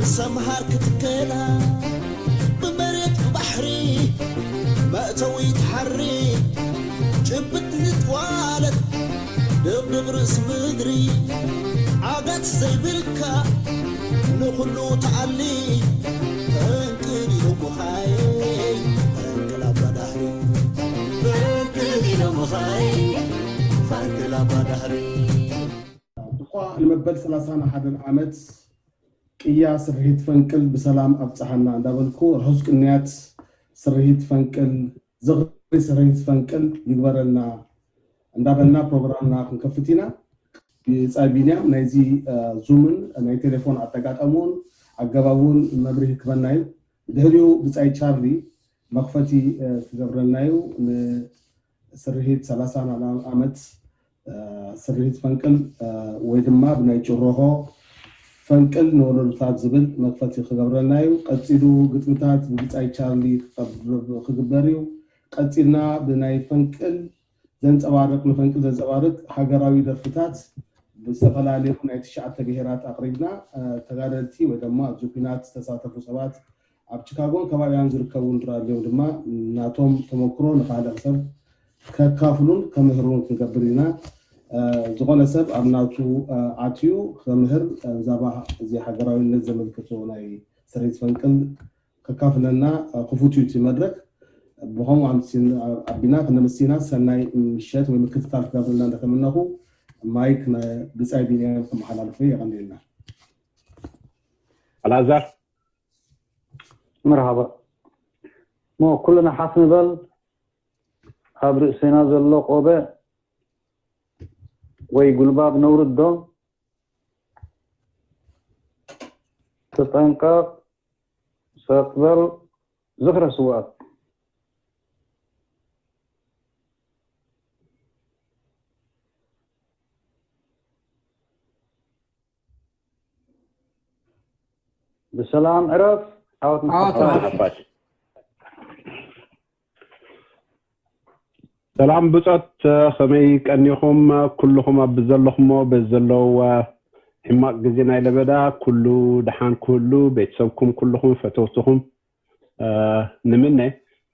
ሰምሃር ክትከላ ብመሬት ብባሕሪ መእተዊ ትሓሪ ጭብጥ ንጥዋለት ደብድብ ርእስ ምድሪ ዓጋት ዘይብልካ ንኹሉ ተኣሊ ፈንቅል ኢሎምኻይ ፈንቅል ኣባዳህሪ ፈንቅል ኢሎምኻይ ፈንቅል ኣባዳህሪ እንኳዕ ንመበል ሰላሳን ሓደን ዓመት ቅያ ስርሒት ፈንቅል ብሰላም ኣብፀሓና እንዳበልኩ ርሑስ ቅንያት ስርሒት ፈንቅል ዝኽሪ ስርሒት ፈንቅል ይግበረልና እንዳበልና ፕሮግራምና ክንከፍት ኢና። ብፃይ ቢንያም ናይዚ ዙምን ናይ ቴሌፎን ኣጠቃቀሙን ኣገባቡን መብርሂ ክበና እዩ። ድሕሪኡ ብፃይ ቻርሊ መኽፈቲ ክገብረልና እዩ። ንስርሒት ሰላሳ ዓመት ስርሒት ፈንቅል ወይ ድማ ብናይ ጭሮሆ ፈንቅል ንወለዶታት ዝብል መክፈቲ ክገብረልና እዩ። ቀፂሉ ግጥምታት ብብፃይ ቻርሊ ክግበር እዩ። ቀፂልና ብናይ ፈንቅል ዘንፀባርቅ ንፈንቅል ዘንፀባርቅ ሃገራዊ ደርፍታት ብዝተፈላለዩ ናይ ትሽዓተ ብሄራት ኣቅሪብና ተጋደልቲ ወይ ድማ ኣብዚ ኩናት ዝተሳተፉ ሰባት ኣብ ቺካጎን ከባቢኣን ዝርከቡ ንራድዮም ድማ ናቶም ተመክሮ ንካልእ ሰብ ከካፍሉን ከምህሩን ክንገብር ኢና። ዝኾነ ሰብ ኣብ ናቱ ኣትዩ ከምህር ዛባ እዚ ሃገራዊነት ዘመልክቶ ናይ ስርሒት ፈንቅል ከካፍለና ክፉት እዩ እቲ መድረክ። ብኸምኡ ኣቢና ክነመስና ሰናይ ምሸት ወይ ምክትታል ክገብርልና እንዳተመነኹ ማይክ ብፃይ ቢንያም ከመሓላልፎ የቐንየልና። ኣልኣዛር መርሃባ ሞ ኩልና ሓፍ ንበል። ኣብ ርእስና ዘሎ ቆበ ወይ ጉልባብ ነውርዶ። ተጠንቀቕ፣ ሰጥ በል፣ ዝኽረ ስውኣት። ብሰላም ዕረፍ ዓወት ንሓፋሽ። ሰላም ብጾት፣ ከመይ ቀኒኹም? ኩልኹም ኣብ ዘለኹሞ በዚ ዘለዉ ሕማቕ ግዜ ናይ ለበዳ ኩሉ ደሓን ክህሉ፣ ቤተሰብኩም ኩልኹም ፈተውትኹም ንምነ።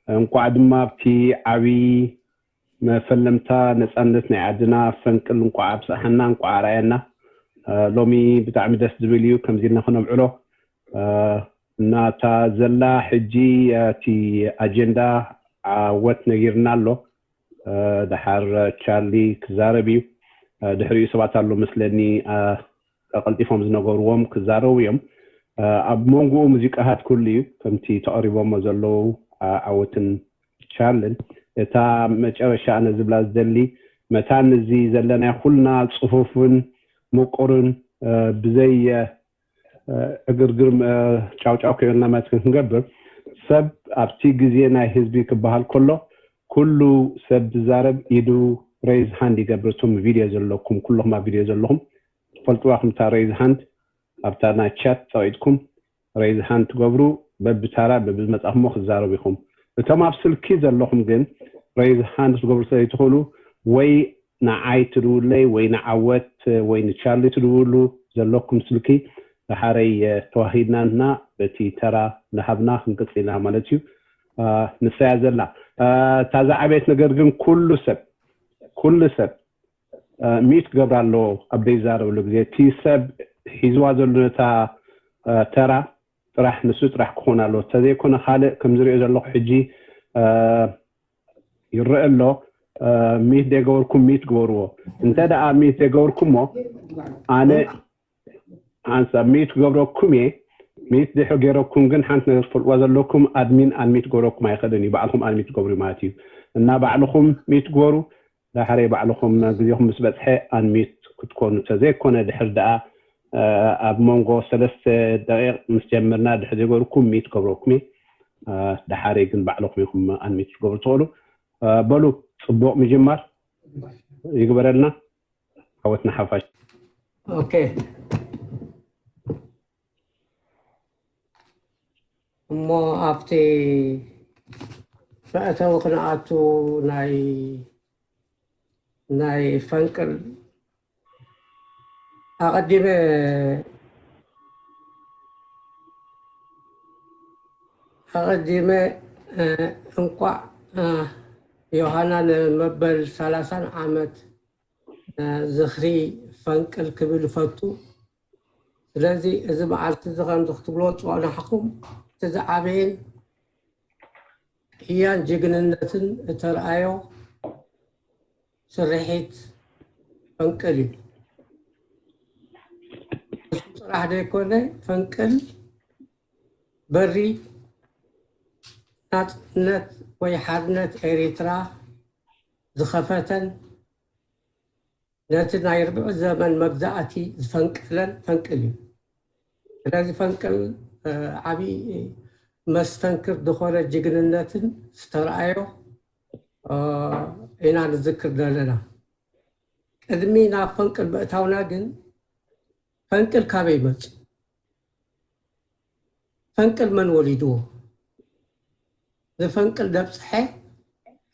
እንቋዕ ድማ ኣብቲ ዓብዪ መፈለምታ ነጻነት ናይ ዓድና ፈንቅል እንቋዕ ኣብጽሓና፣ እንቋዕ ኣርኣየና። ሎሚ ብጣዕሚ ደስ ዝብል እዩ ከምዚ ኢልና ክነብዕሎ። እና እታ ዘላ ሕጂ እቲ ኣጀንዳ ዓወት ነጊርና ኣሎ። ደሓር ቻርሊ ክዛረብ እዩ። ድሕሪኡ ሰባት ኣሎ መስለኒ ቀልጢፎም ዝነገርዎም ክዛረቡ እዮም። ኣብ መንጎኡ ሙዚቃታት ኩሉ እዩ ከምቲ ተቐሪቦሞ ዘለዉ ዓወትን ቻርልን። እታ መጨረሻ ኣነ ዝብላ ዝደሊ መታን እዚ ዘለናዮ ኩልና ፅፉፍን ምቁርን ብዘይ ዕግርግር ጫውጫው ከይበልና ማለት ክንገብር ሰብ ኣብቲ ግዜ ናይ ህዝቢ ክበሃል ከሎ ኩሉ ሰብ ዝዛረብ ኢዱ raise hand ይገብር። እቶም ቪድዮ ዘለኩም ኩልኹም ኣብ ቪድዮ ዘለኹም ትፈልጥዋ ክምታ raise hand ኣብታ ናይ ቻት ፀቂጥኩም raise hand ትገብሩ በብታራ በብዝመፃኹሞ ክዛረቡ ኢኹም። እቶም ኣብ ስልኪ ዘለኹም ግን raise hand ትገብሩ ስለዘይትኽእሉ ወይ ንዓይ ትድውለይ ወይ ንዓወት ወይ ንቻርሊ ትድውሉ ዘለኩም ስልኪ ደሓረይ ተዋሂድና ንሕና በቲ ተራ እንዳሃብና ክንቅፅል ኢና ማለት እዩ። ንሳያ ዘላ እታ ዝዓበየት ነገር ግን ኩሉ ሰብ ኩሉ ሰብ ሚት ክገብር ኣለዎ ኣብ ዘይዛረበሉ ግዜ እቲ ሰብ ሒዝዋ ዘሎ ነታ ተራ ጥራሕ ንሱ ጥራሕ ክኾን ኣለዎ። ተዘይኮነ ካልእ ከም ዝሪኦ ዘለኹ ሕጂ ይረአ ኣሎ። ሚት ዘይገበርኩም ሚት ግበርዎ። እንተ ደኣ ሚት ዘይገበርኩሞ ኣነ ኣንሳ ሚት ክገብረኩም እየ። ሚት ድሕሪ ገይረኩም ግን ሓንቲ ነገር ትፈልጥዋ ዘለኩም ኣድሚን ኣንሚት ክገብረኩም ኣይኽእልን እዩ። ባዕልኹም ኣንሚት ትገብሩ ማለት እዩ። እና ባዕልኹም ሚት ግበሩ። ዳሕረይ ባዕልኹም ግዜኹም ምስ በፅሐ ኣንሚት ክትኮኑ ተዘይኮነ ድሕር ደኣ ኣብ መንጎ ሰለስተ ደቂቕ ምስ ጀመርና ድሕር ዘይገበርኩም ሚት ክገብረኩም እየ። ደሓረይ ግን ባዕልኹም ኢኹም ኣንሚት ክትገብሩ ትኽእሉ። በሉ ፅቡቕ ምጅማር ይግበረልና። ዓወት ንሓፋሽ። ኦኬ እሞ ኣብቲ መእተዊ ክንኣቱ ናይ ናይ ፈንቅል ኣቐዲመ ኣቐዲመ፣ እ፣ እንቋዕ፣ እ፣ ዮሃና ንመበል ሰላሳን ዓመት፣ እ፣ ዝኽሪ ፈንቅል ክብል እፈቱ። ስለዚ እዚ መዓልቲ እዚ ከምዚ ክትብሎ ዝጸናሕኩም፣ እቲ ዝዓበየን ህያን ጅግንነትን እተርኣዮ ስርሒት ፈንቅል እዩ። እሱ ጥራሕ ዘይኮነ፣ ፈንቅል በሪ ናጽነት ወይ ሓርነት ኤሪትራ ዝኸፈተን ነቲ ናይ ርብዒ ዘመን መግዛእቲ ዝፈንቀለን ፈንቅል እዩ። ስለዚ ፈንቅል፣ እ፣ ዓብዪ መስተንክር ዝኾነ ጅግንነትን ዝተረኣዮ፣ እ፣ ኢና ንዝክር ዘለና። ቅድሚ ናብ ፈንቅል ምእታውና ግን፣ ፈንቅል ካበይ መጹ? ፈንቅል መን ወሊድዎ? ንፈንቅል ደብጽሐ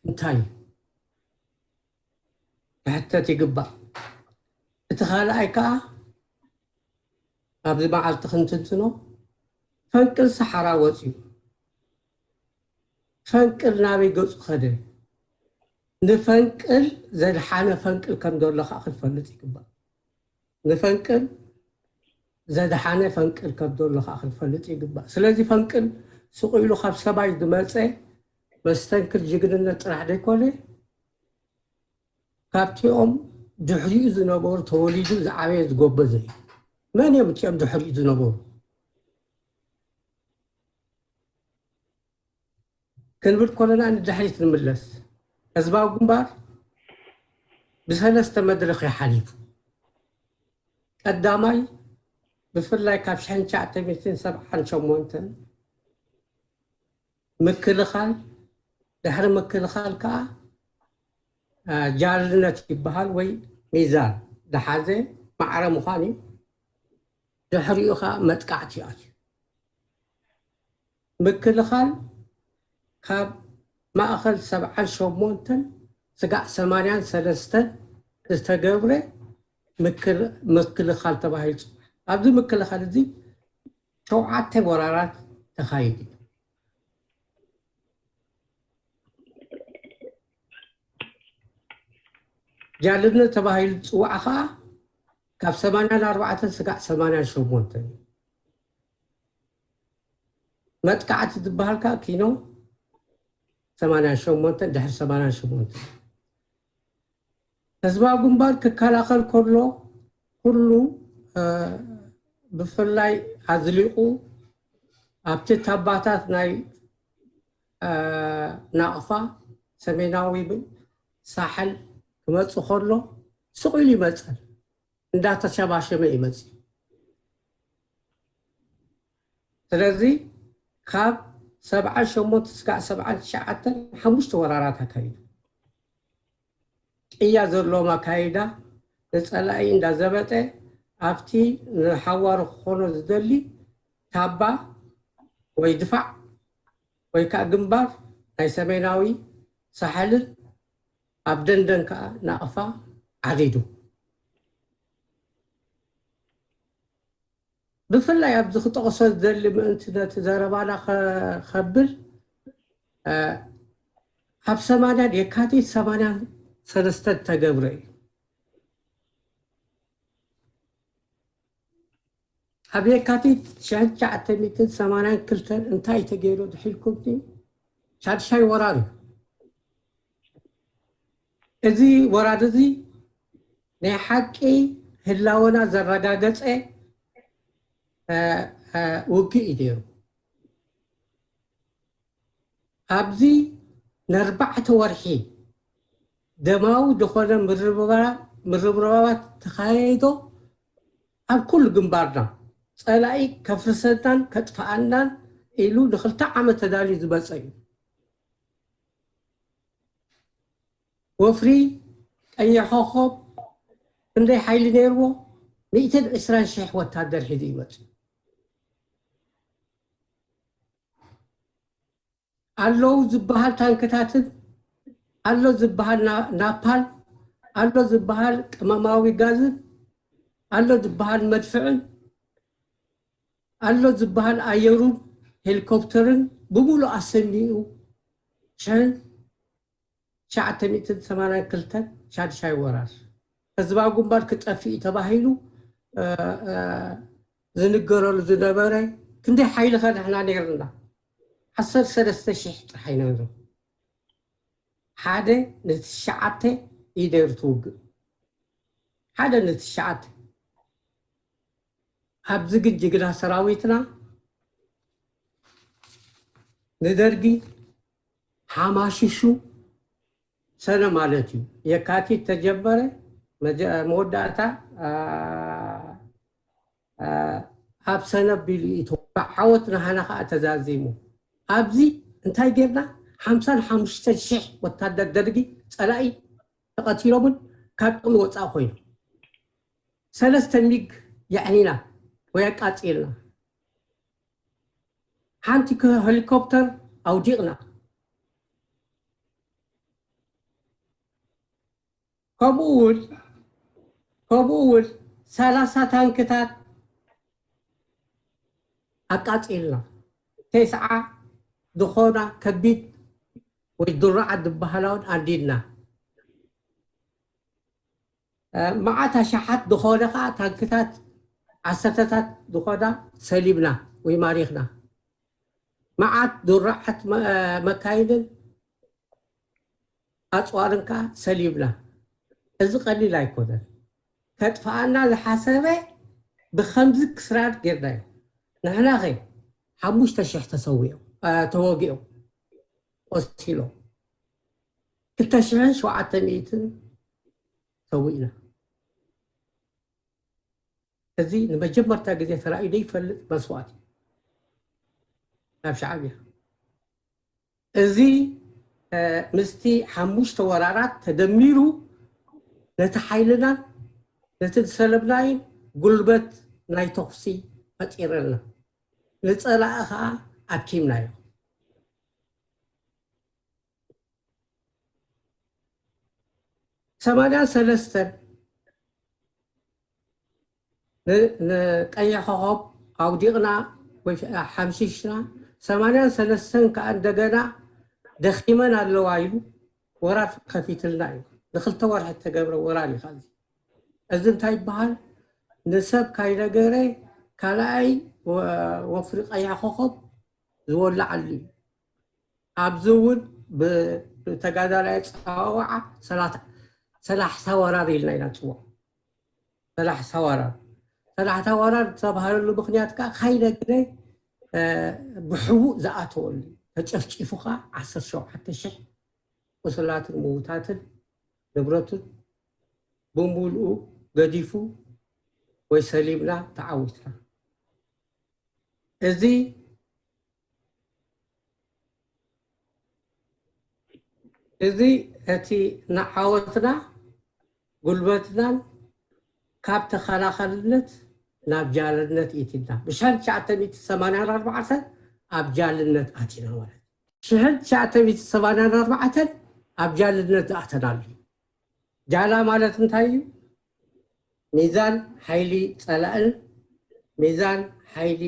እንታይ እዩ? ክሕተት ይግባእ። እቲ ካልኣይ ከኣ፣ ኣብዚ መዓልቲ ክንትንትኖ፣ ፈንቅል ሰሓራ ወጺኡ። ፈንቅል ናበይ ገጹ ኸደ? ንፈንቅል ዘድሓነ ፈንቅል ከም ዘሎ ኸኣ ክንፈልጥ ይግባእ። ንፈንቅል ዘድሓነ ፈንቅል ከም ዘሎ ኸኣ ክንፈልጥ ይግባእ። ስለዚ ፈንቅል ስቕ ኢሉ ካብ ሰማይ ዝመጸ መስተንክር ጅግንነት ጥራሕ ዘይኮነ፣ ካብቲኦም ድሕሪኡ ዝነበሩ ተወሊዱ ዝዓበየ ዝጎበዘ እዩ። መን እዮም እቲኦም ድሕሪኡ ዝነበሩ? ክንብል ከለና ንድሕሪት ንምለስ። ህዝባዊ ግንባር ብሰለስተ መድረኽ እዩ ሓሊፉ። ቀዳማይ፣ ብፍላይ ካብ ሽሕን ትሽዓተ ሚእትን ሰብዓን ሸሞንተን ምክልኻል፣ ድሕሪ ምክልኻል ከኣ፣ አ፣ ጃልነት ይበሃል ወይ ሚዛን ዝሓዘ ማዕረ ምዃን እዩ። ድሕሪኡ ከኣ መጥቃዕቲ እዩ ኣትዩ። ምክልኻል ካብ ማእኸል ሰብዓን ሸሞንተን ስጋዕ ሰማንያን ሰለስተን ዝተገብረ ምክል-፣ ምክልኻል ተባሂሉ ይጽዋዕ። ኣብዚ ምክልኻል እዚ ሸውዓተ ወራራት ተኻይዱ እዩ። ጃልነት ተባሂሉ ዝጽዋዕ ኸኣ ካብ ሰማንያን ኣርባዕተን ስጋዕ ሰማንያን ሸሞንተን እዩ። መጥቃዕቲ ዝበሃል ከኣ ኪኖ ሰማንያን ሸሞንተን፣ ድሕሪ ሰማንያን ሸሞንተን። ህዝባዊ ግንባር ክከላኸል ከሎ፣ ኩሉ፣ እ፣ ብፍላይ ኣዝሊቑ ኣብቲ ታባታት ናይ፣ እ፣ ናቕፋ፣ ሰሜናዊ ሳሕል ክመጽእ ከሎ፣ ስቕ ኢሉ ይመጸል። እንዳተሸባሸበ ይመጽእ። ስለዚ ካብ ሰብዓን ሸሞንተ ስጋዕ ሰብዓን ትሽዓተን ሓሙሽተ ወራራት ኣካይዱ። ቅያ ዘለዎም ኣካይዳ ንጸላኢ እንዳዘበጠ ኣብቲ ንሓዋሩ ክኾኖ ዝደሊ ታባ ወይ ድፋዕ ወይ ከኣ ግንባር ናይ ሰሜናዊ ሳሕልን ኣብ ደንደን ከኣ ናቕፋ ዓሪዱ። ብፍላይ ኣብዚ ክጠቕሶ ዝደሊ ምእንቲ ነቲ ዘረባና ከ-፣ ከብል፣ እ፣ ኣብ ሰማንያን የካቲት ሰማንያን ሰለስተ ተገብረ እዩ። ኣብ የካቲት ሽሕን ትሽዓተ ሚእትን ሰማንያን ክልተን እንታይ ተገይሩ ድሒልኩም? ሻድሻይ ወራር እዩ። እዚ ወራር እዚ ናይ ሓቂ ህላወና ዘረጋገጸ፣ እ፣ እ፣ ውግእ እዩ ነይሩ። ኣብዚ ንኣርባዕተ ወርሒ ደማዊ ዝኾነ ምርብራ-፣ ምርብራባት ተኻየዶ። ኣብ ኩሉ ግንባርና ጸላኢ ከፍርሰናን ከጥፍኣናን ኢሉ ንኽልተ ዓመት ተዳልዩ ዝመጸ እዩ። ወፍሪ ቀይሕ ኮኾብ ክንደይ ሓይሊ ነይርዎ? ሚእትን ዕስራን ሽሕ ወታደር ሒዙ ይመጽእ። ኣለዉ ዝበሃል ታንክታትን፣ ኣሎ ዝበሃል ና-፣ ናፓል፣ ኣሎ ዝበሃል ቅመማዊ ጋዝን፣ ኣሎ ዝበሃል መድፍዕን፣ ኣሎ ዝበሃል ኣየሩን ሄሊኮፕተርን ብምሉእ ኣሰኒኡ ሽሕን ትሽዓተ ሚእትን ሰማንያን ክልተን ሻድሻይ ወራር ህዝባዊ ግንባር ክጠፍእ እዩ ተባሂሉ፣ እ፣ እ፣ ዝንገረሉ ዝነበረ። ክንደይ ሓይሊ ከ ንሕና ነይርና? ዓሰርተ ሰለስተ ሽሕ ጥራሕ ኢና ነይሩ። ሓደ ንትሽዓተ እዩ ነይሩ ትውግእ። ሓደ ንትሽዓተ። ኣብዚ ግን ጅግና ሰራዊትና ንደርጊ ሓማሽሹ ሰነ ማለት እዩ። የካቲት ተጀመረ፣ መጀ-፣ መወዳእታ፣ አ፣ አ፣ ኣብ ሰነ ኣቢሉ እዩ ተወ-፣ ዓወት ናህና ከዓ ተዛዚሙ። ኣብዚ እንታይ ጌርና? ሓምሳን ሓሙሽተን ሽሕ ወታደር ደርጊ ጸላኢ ተቐቲሎምን ካብ ጥቕሚ ወጻኢ ኮይኑ። ሰለስተ ሚግ የዕኒና ወይ ኣቃጺልና። ሓንቲ ከ-፣ ሄሊኮፕተር ኣውዲቕና። ከምኡ እውን፣ ከምኡ እውን ሰላሳ ታንክታት ኣቃጺልና። ተስዓ ዝኾና ከቢድ ወይ ድሩዓት ዝበሃላ እውን ኣንዲድና። እ፣ መዓት ኣሽሓት ዝኾነ ከዓ ታንክታት፣ ዓሰርተታት ዝኾና ሰሊብና ወይ ማሪኽና። መዓት ድሩዓት መ-፣ እ፣ መካይንን ኣፅዋርን ከዓ ሰሊብና። እዚ ቀሊል ኣይኮነን። ከጥፍኣና ዝሓሰበ ብኸምዚ ክስራድ ጌርናዮ። ንሕና ኸ ሓሙሽተ ሽሕ ተሰዊኦም፣ እ፣ ተወጊኦም፣ ቆሲሎም። ክልተ ሽሕን ሸውዓተ ሚእትን ሰዊእና። እዚ ንመጀመርታ ግዜ ተራእዩ ዘይፈልጥ መስዋእቲ እዩ ናብ ሻዕብያ። እዚ፣ እ፣ ምስቲ ሓሙሽተ ወራራት ተደሚሩ ነቲ ሓይልናን ነቲ ዝሰለብናይን ጉልበት ናይ ተኹሲ ፈጢረልና። ንጸላኢ ኸኣ ኣኪብናዮ። ሰማንያን ሰለስተን ን-፣ ንቀይሕ ኮኸብ ኣውዲቕና ወይ ሓምሺሽና፣ ሰማንያን ሰለስተን ከኣ እንደገና ደኺመን ኣለዋ ኢሉ ወራር ከፊትልና እዩ። ንክልተ ወርሒ እተገብረ ወራር እዩ። ካብዚ እዚ እንታይ ይበሃል? ንሰብ ካይነገረ ካልኣይ ወ-፣ ወፍሪ ቀይሕ ኮኸብ ዝወላዓሉ እዩ። ኣብዚ እውን ብ-፣ ብተጋዳላይ ኣጸዋውዓ ሰላሳ፣ ሰላሳ ወራር ኢልና ኢና ንጽውዖ። ሰላሳ ወራር። ሰላሳ ወራር ዝተባህለሉ ምኽንያት ከኣ ካይነግረ፣ እ፣ ብሕቡእ ዝኣተወሉ እዩ። ተጨፍጪፉ ከኣ ዓሰርተ ሸውዓተ ሽሕ ቁስላትን ምዉታትን ንብረቱን ብምሉኡ ገዲፉ ወይ ሰሊብና ተዓዊትና። እዚ፣ እዚ እቲ ንዓወትና ጉልበትናን ካብ ተኸላኸልነት ናብ ጃልነት ኢትና። ብሽሕን ትሽዓተ ሚእቲ ሰማንያን ኣርባዕተን ኣብ ጃልነት ኣቲና ማለት እዩ። ሽሕን ትሽዓተ ሚእቲ ሰማንያን ኣርባዕተን ኣብ ጃልነት ዝኣተናሉ እዩ። ጃላ ማለት እንታይ እዩ? ሚዛን ሓይሊ ጸላእን ሚዛን ሓይሊ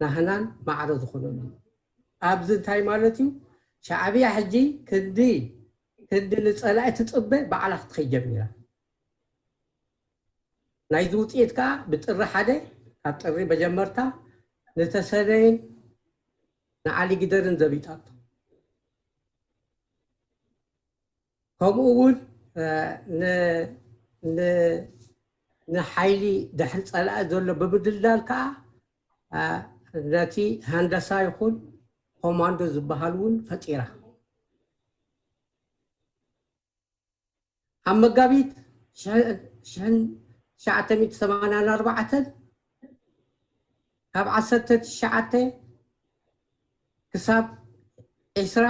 ናህናን ማዕረ ዝኾነሉ። ኣብዚ እንታይ ማለት እዩ? ሻዕብያ ሕጂ ክንዲ፣ ክንዲ ንጸላኢ ትጽበ ባዕላ ክትኸይድ ጀሚራ። ናይዚ ውጽኢት ከኣ ብጥሪ ሓደ፣ ካብ ጥሪ መጀመርታ ንተሰነይን ንዓሊ ጊደርን ዘቢጣቶ። ከምኡ እውን፣ እ፣ ን-፣ ን-፣ ንሓይሊ ድሕሪ ጸላኢ ዘሎ ብምድልዳል ከኣ፣ እ፣ ነቲ ሃንደሳ ይኹን ኮማንዶ ዝበሃል እውን ፈጢራ። ኣብ መጋቢት ሽሕ-፣ ሽሕን ትሽዓተ ሚእቲ ሰማንያን ኣርባዕተን ካብ ዓሰርተ ትሽዓተ ክሳብ ዒስራ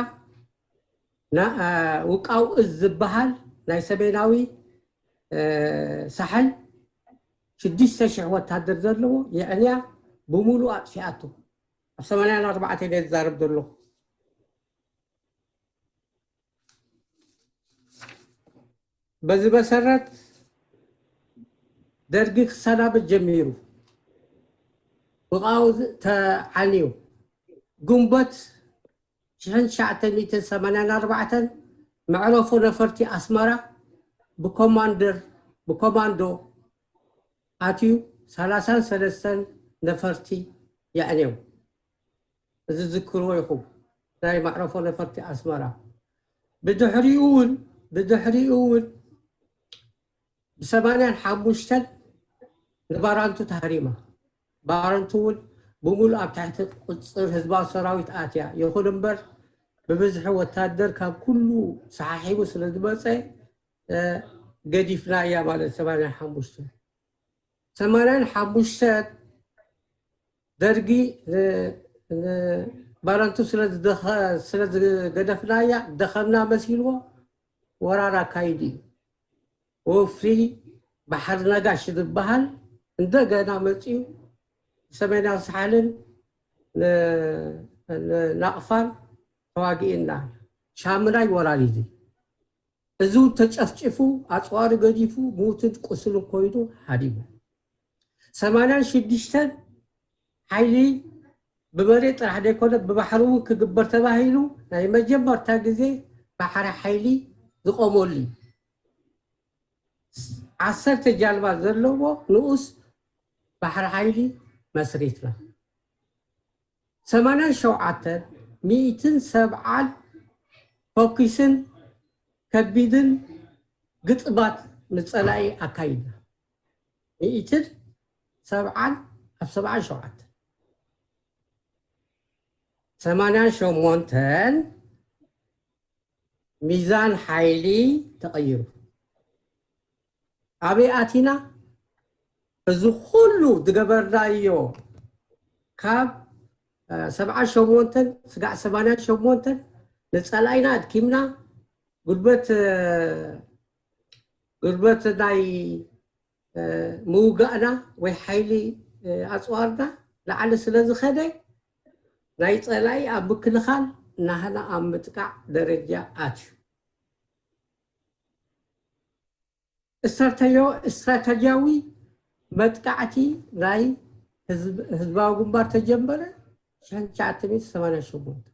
ና-፣ እ፣ ውቃው እዝ ዝበሃል ናይ ሰሜናዊ፣ እ፣ ሳሕል ሽዱሽተ ሽሕ ወታደር ዘለዎ የዕንያ ብምሉእ ኣጥፊኣቶ። ኣብ ሰማንያን ኣርባዕተን እየ ዝዛረብ ዘለኹ። በዚ መሰረት ደርጊ ክሰናበት ጀሚሩ። ውቃው ተዓንዩ። ግንቦት ሽሕን ትሽዓተ ሚእትን ሰማንያን ኣርባዕተን መዕረፎ ነፈርቲ ኣስመራ ብኮማንደር ብኮማንዶ ኣትዩ ሰላሳን ሰለስተን ነፈርቲ የዕንዮም። እዚ ዝክርዎ ኢኹም ናይ መዕረፎ ነፈርቲ ኣስመራ። ብድሕሪኡ እውን ብድሕሪኡ እውን ብሰማንያን ሓሙሽተን ንባራንቱ ተሃሪማ። ባራንቱ እውን ብምሉእ ኣብ ትሕቲ ቁፅፅር ህዝባዊ ሰራዊት ኣትያ። ይኹን እምበር ብብዝሒ ወታደር ካብ ኩሉ ሰሓሒቡ ስለ ዝመፀ ገዲፍና እያ ማለት ሰማንያን ሓሙሽተ ሰማንያን ሓሙሽተ ደርጊ ባረንቱ ስለ ዝገደፍናያ ደኸምና መሲልዎ ወራር ኣካይዱ እዩ። ወፍሪ ባሕሪ ነጋሽ ዝበሃል እንደገና መፅኡ ሰሜናዊ ሳሕልን ናቕፋን ተዋጊእና ሻምናይ ወራር እዩ። እዚ እውን ተጨፍጭፉ ኣፅዋሪ ገዲፉ ምውትን ቁስልን ኮይኑ ሓዲሙ። ሰማንያን ሽዱሽተን ሓይሊ ብመሬት ጥራሕ ዘይኮነ ብባሕሪ እውን ክግበር ተባሂሉ ናይ መጀመርታ ግዜ ባሕሪ ሓይሊ ዝቆመሉ እዩ። ዓሰርተ ጃልባ ዘለዎ ንኡስ ባሕሪ ሓይሊ መስሪትና። ሰማንያን ሸውዓተን ሚእትን ሰብዓን ፎኪስን ከቢድን ግጥማት ምስ ፀላኢ ኣካይድና። ሚእትን ሰብዓን ኣብ ሰብዓን ሸውዓተን ሰማንያን ሸሞንተን ሚዛን ሓይሊ ተቐይሩ። ኣበይ ኣቲና? እዚ ኩሉ ዝገበርናዮ ካብ ሰብዓ ሸሞንተን ስጋዕ ሰማንያ ሸሞንተን ንፀላኢና ኣድኪምና ጉልበት ጉልበት ናይ ምውጋእና ወይ ሓይሊ ኣፅዋርና ላዕሊ ስለ ዝኸደ ናይ ፀላኢ ኣብ ምክልኻል ናህና ኣብ ምጥቃዕ ደረጃ ኣትዩ። ስትራተጂያዊ መጥቃዕቲ ናይ ህዝባዊ ግንባር ተጀመረ። ሽሕን ትሽዓተ ሚእቲ ሰማንያን ሸሞንተ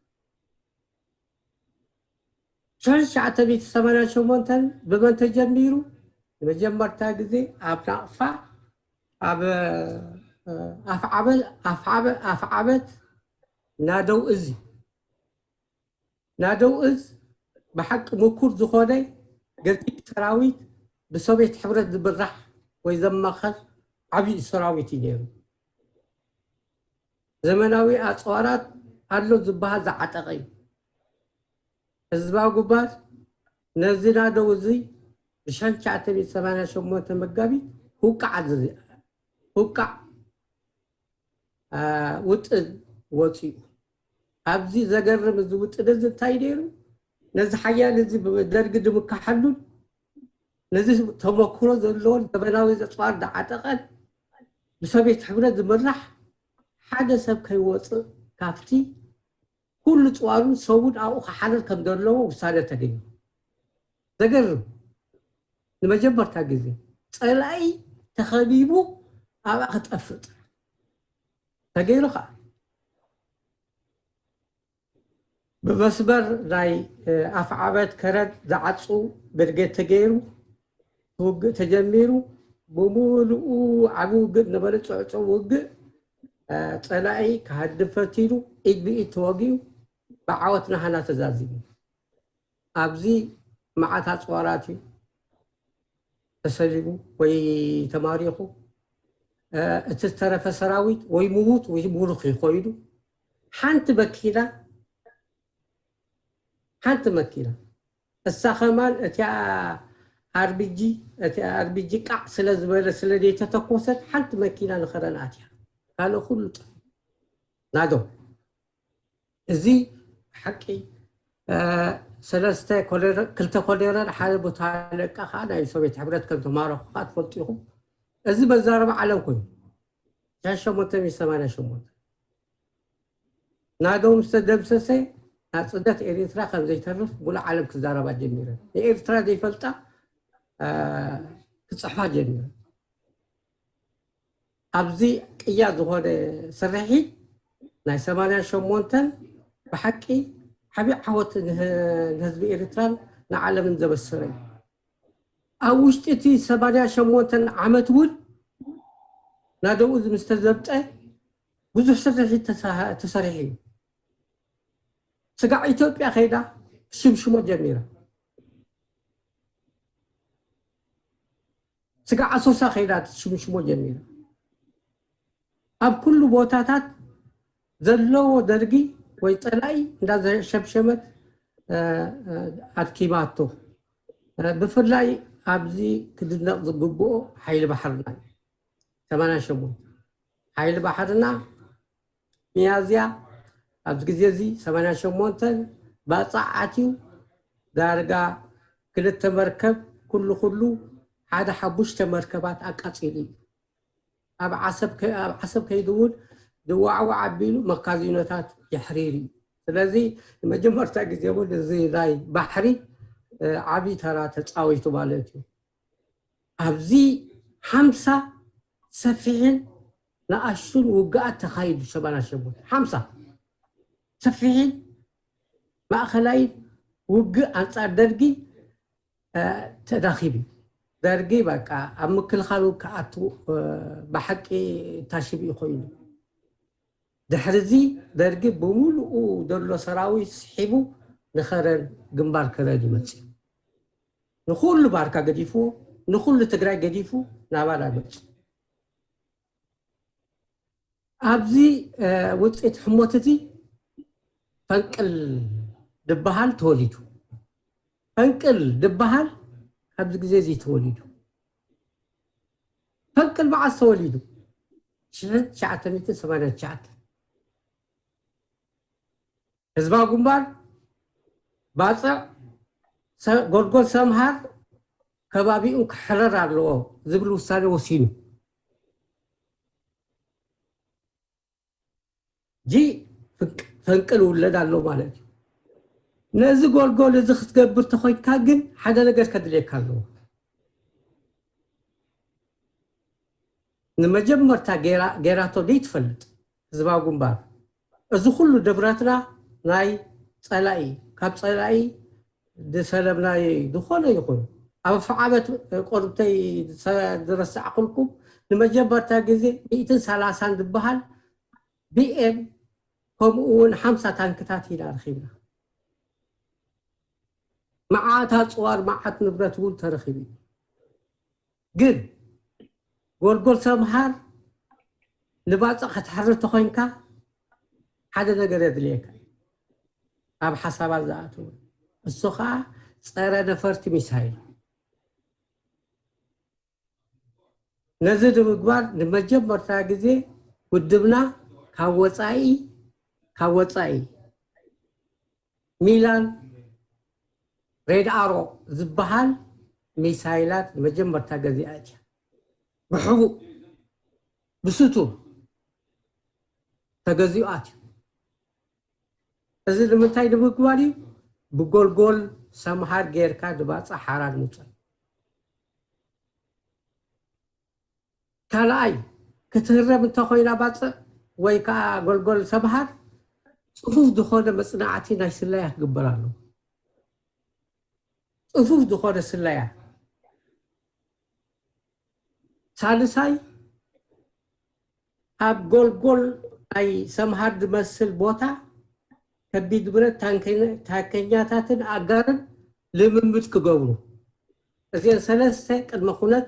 ሽሕን ትሽዓተ ሚእቲ ሰማንያን ሸሞንተን ብመን ተጀሚሩ? ንመጀመርታ ግዜ ኣብ ናቕፋ ኣብ ኣፍዓበት ናደው እዚ ናደው እዝ ብሓቂ ምኩር ዝኾነ ገዚፍ ሰራዊት ብሶቪየት ሕብረት ዝምራሕ ወይ ዘማኸር ዓብዪ ሰራዊት እዩ ነይሩ። ዘመናዊ ኣፅዋራት ኣሎ ዝበሃል ዝዓጠቐ እዩ። ህዝባዊ ግንባር ነዚ ናደው እዚ ብሽሕን ትሽዓተ ሚእቲ ሰማንያን ሸሞንተ መጋቢት ህውቃዕ ህውቃዕ ውጥን ወፂኡ። ኣብዚ ዘገርም እዚ ውጥን እዚ እንታይ ነይሩ? ነዚ ሓያል እዚ ደርጊ ድምካሓሉን ነዚ ተመክሮ ዘለዎን ዘመናዊ ኣፅዋር ዝዓጠቐን ብሶቪየት ሕብረት ዝምራሕ ሓደ ሰብ ከይወፅእ ካብቲ ኩሉ ፅዋሩን ሰቡን ኣብኡ ክሓድር ከም ዘለዎ ውሳነ ተገይሩ። ዘገርም ንመጀመርታ ግዜ ፀላኢ ተኸቢቡ ኣብኣ ክጠፍእ ተገይሩ ከዓ ብመስመር ናይ ኣፍዓበት ከረን ዝዓፁ ብርጌድ ተገይሩ ውግእ ተጀሚሩ። ብምሉኡ ዓቢ ውግእ ነበረ። ፅዕፁዕ ውግእ ፀላኢ ክሃድም ፈቲኑ ኢድ ብኢድ ተወጊኡ ብዓወት ናህና ተዛዚሙ። ኣብዚ መዓት ኣፅዋራት እዩ ተሰሊቡ ወይ ተማሪኹ። እቲ ዝተረፈ ሰራዊት ወይ ምዉት ወይ ምሩኽ እዩ ኮይኑ። ሓንቲ መኪና ሓንቲ መኪና እሳ ከማን እቲኣ ኣርቢጂ እቲኣ ኣርቢጂ ቃዕ ስለ ዝበለ ስለ ዘይተተኮሰት ሓንቲ መኪና ንኸረን ኣትያ ካልእ ኩሉ ጥፍ ናዶ እዚ ሓቂ ሰለስተ ክልተ ኮሌረን ሓደ ቦታ ለቃ ከዓ ናይ ሶቪየት ሕብረት ከም ተማረኹ ከዓ ትፈልጡ ኢኹም። እዚ መዛረባ ዓለም ኮይኑ ሸሞንተ ሚእቲ ሰማንያ ሸሞንተ ናደው ምስ ተደምሰሰ ናፅነት ኤርትራ ከም ዘይተርፍ ሙሉእ ዓለም ክዛረባ ጀሚረን። ንኤርትራ ዘይፈልጣ ክፅሕፋ ጀሚረን። ኣብዚ ቅያ ዝኾነ ስርሒት ናይ ሰማንያን ሸሞንተን ብሓቂ ዓብዪ ዓወት ንህ- ንህዝቢ ኤርትራን ንዓለምን ዘበሰረ እዩ። ኣብ ውሽጢ እቲ ሰማንያ ሸሞንተ ዓመት እውን ናደኡ ምስ ተዘብጠ ብዙሕ ስርሒት ተሳ- ተሰሪሑ እዩ። ስጋዕ ኢትዮጵያ ከይዳ ትሽምሽሞ ጀሚራ። ስጋዕ ኣሶሳ ከይዳ ትሽምሽሞ ጀሚራ። ኣብ ኩሉ ቦታታት ዘለዎ ደርጊ ወይ ጸላኢ እንዳዘሸምሸመት ኣድኪማቶ። ብፍላይ ኣብዚ ክድነቕ ዝግብኦ ሓይሊ ባሕርና እዩ። ሰማንያ ሸሞንተ ሓይሊ ባሕርና ሚያዝያ ኣብዚ ግዜ እዚ ሰማንያ ሸሞንተ ባጽዕ ኣትዩ ዳርጋ ክልተ መርከብ ኩሉ ኩሉ ሓደ ሓሙሽተ መርከባት ኣቃጺሉ እዩ። ኣብ ዓሰብ ከ- ኣብ ዓሰብ ከይዱ እውን ድዋዕዋዕ ኣቢሉ መካዚኖታት የሕሪር እዩ። ስለዚ ንመጀመርታ ግዜ እውን እዚ ናይ ባሕሪ ዓብዪ ተራ ተፃዊቱ ማለት እዩ። ኣብዚ ሓምሳ ሰፊሕን ንኣሽቱን ውግኣት ተኻይዱ። ሰማንያ ሸሞንተ ሓምሳ ሰፊሕን ማእኸላይን ውግእ ኣንፃር ደርጊ ተዳኺቡ። ደርጊ በቃ ኣብ ምክልኻሉ ክኣቱ ብሓቂ ታሽቢ ኮይኑ። ድሕርዚ ደርጊ ብምሉኡ ዘሎ ሰራዊት ስሒቡ ንኸረን ግንባር ከረን ይመፅእ። ንኩሉ ባርካ ገዲፍዎ፣ ንኩሉ ትግራይ ገዲፉ ናባና መፁ። ኣብዚ ውፅኢት ሕሞት እዚ ፈንቅል ድበሃል ተወሊዱ። ፈንቅል ድበሃል ኣብዚ ግዜ እዚ ተወሊዱ። ፈንቅል መዓስ ተወሊዱ? ሽሕን ትሽዓተ ሚእትን ሰማንያን ትሽዓተን። ህዝባዊ ግንባር ባፅዕ ጎልጎል ሰምሃር ከባቢኡ ክሕረር ኣለዎ ዝብል ውሳኔ ወሲኑ። ጂ ፈንቅል ውለድ ኣሎ ማለት እዩ። ነዚ ጎልጎል እዚ ክትገብር ተኾይንካ ግን ሓደ ነገር ከድልየካ ኣለዎ። ንመጀመርታ ጌራቶ ደይትፈልጥ ህዝባዊ ግንባር፣ እዚ ኩሉ ንብረትና ናይ ፀላኢ፣ ካብ ፀላኢ ዝሰለብናዮ ዝኾነ ይኹን ኣብ ዓመት ቆርብተይ ዝረሳዕኩልኩም ንመጀመርታ ግዜ ሚእትን ሰላሳን ዝበሃል ቢኤም ከምኡ እውን ሓምሳ ታንክታት ኢና ረኺብና። መዓት ኣፅዋር መዓት ንብረት እውን ተረኺቡ እዩ። ግን ጎልጎል ሰምሃር ንባፅዕ ክትሕርር ተኾይንካ ሓደ ነገር የድልየካ ኣብ ሓሳባት ዝኣትው፣ እሱ ከዓ ፀረ ነፈርቲ ሚሳይል። ነዚ ንምግባር ንመጀመርታ ግዜ ውድብና ካብ ወፃኢ ካብ ወፃኢ ሚላን ሬድ ኣሮ ዝበሃል ሚሳይላት ንመጀመርታ ገዚኣ እያ። ብሕቡእ ብስቱር ተገዚኡ ኣትዩ። እዚ ንምንታይ ንምግባር እዩ? ብጎልጎል ሰምሃር ጌርካ ንባፅዕ ሓራን ምውፃእ። ካልኣይ ክትህረም እንተኾይና ባፅዕ ወይ ከዓ ጎልጎል ሰምሃር ፅፉፍ ዝኾነ መፅናዕቲ ናይ ስለያ ክግበር ኣለዎ። ፅፉፍ ዝኾነ ስለያ። ሳልሳይ ኣብ ጎልጎል ናይ ሰምሃር ዝመስል ቦታ ከቢድ ብረት ታንከኛታትን ኣጋርን ልምምድ ክገብሩ። እዚአን ሰለስተ ቅድመ ኩነት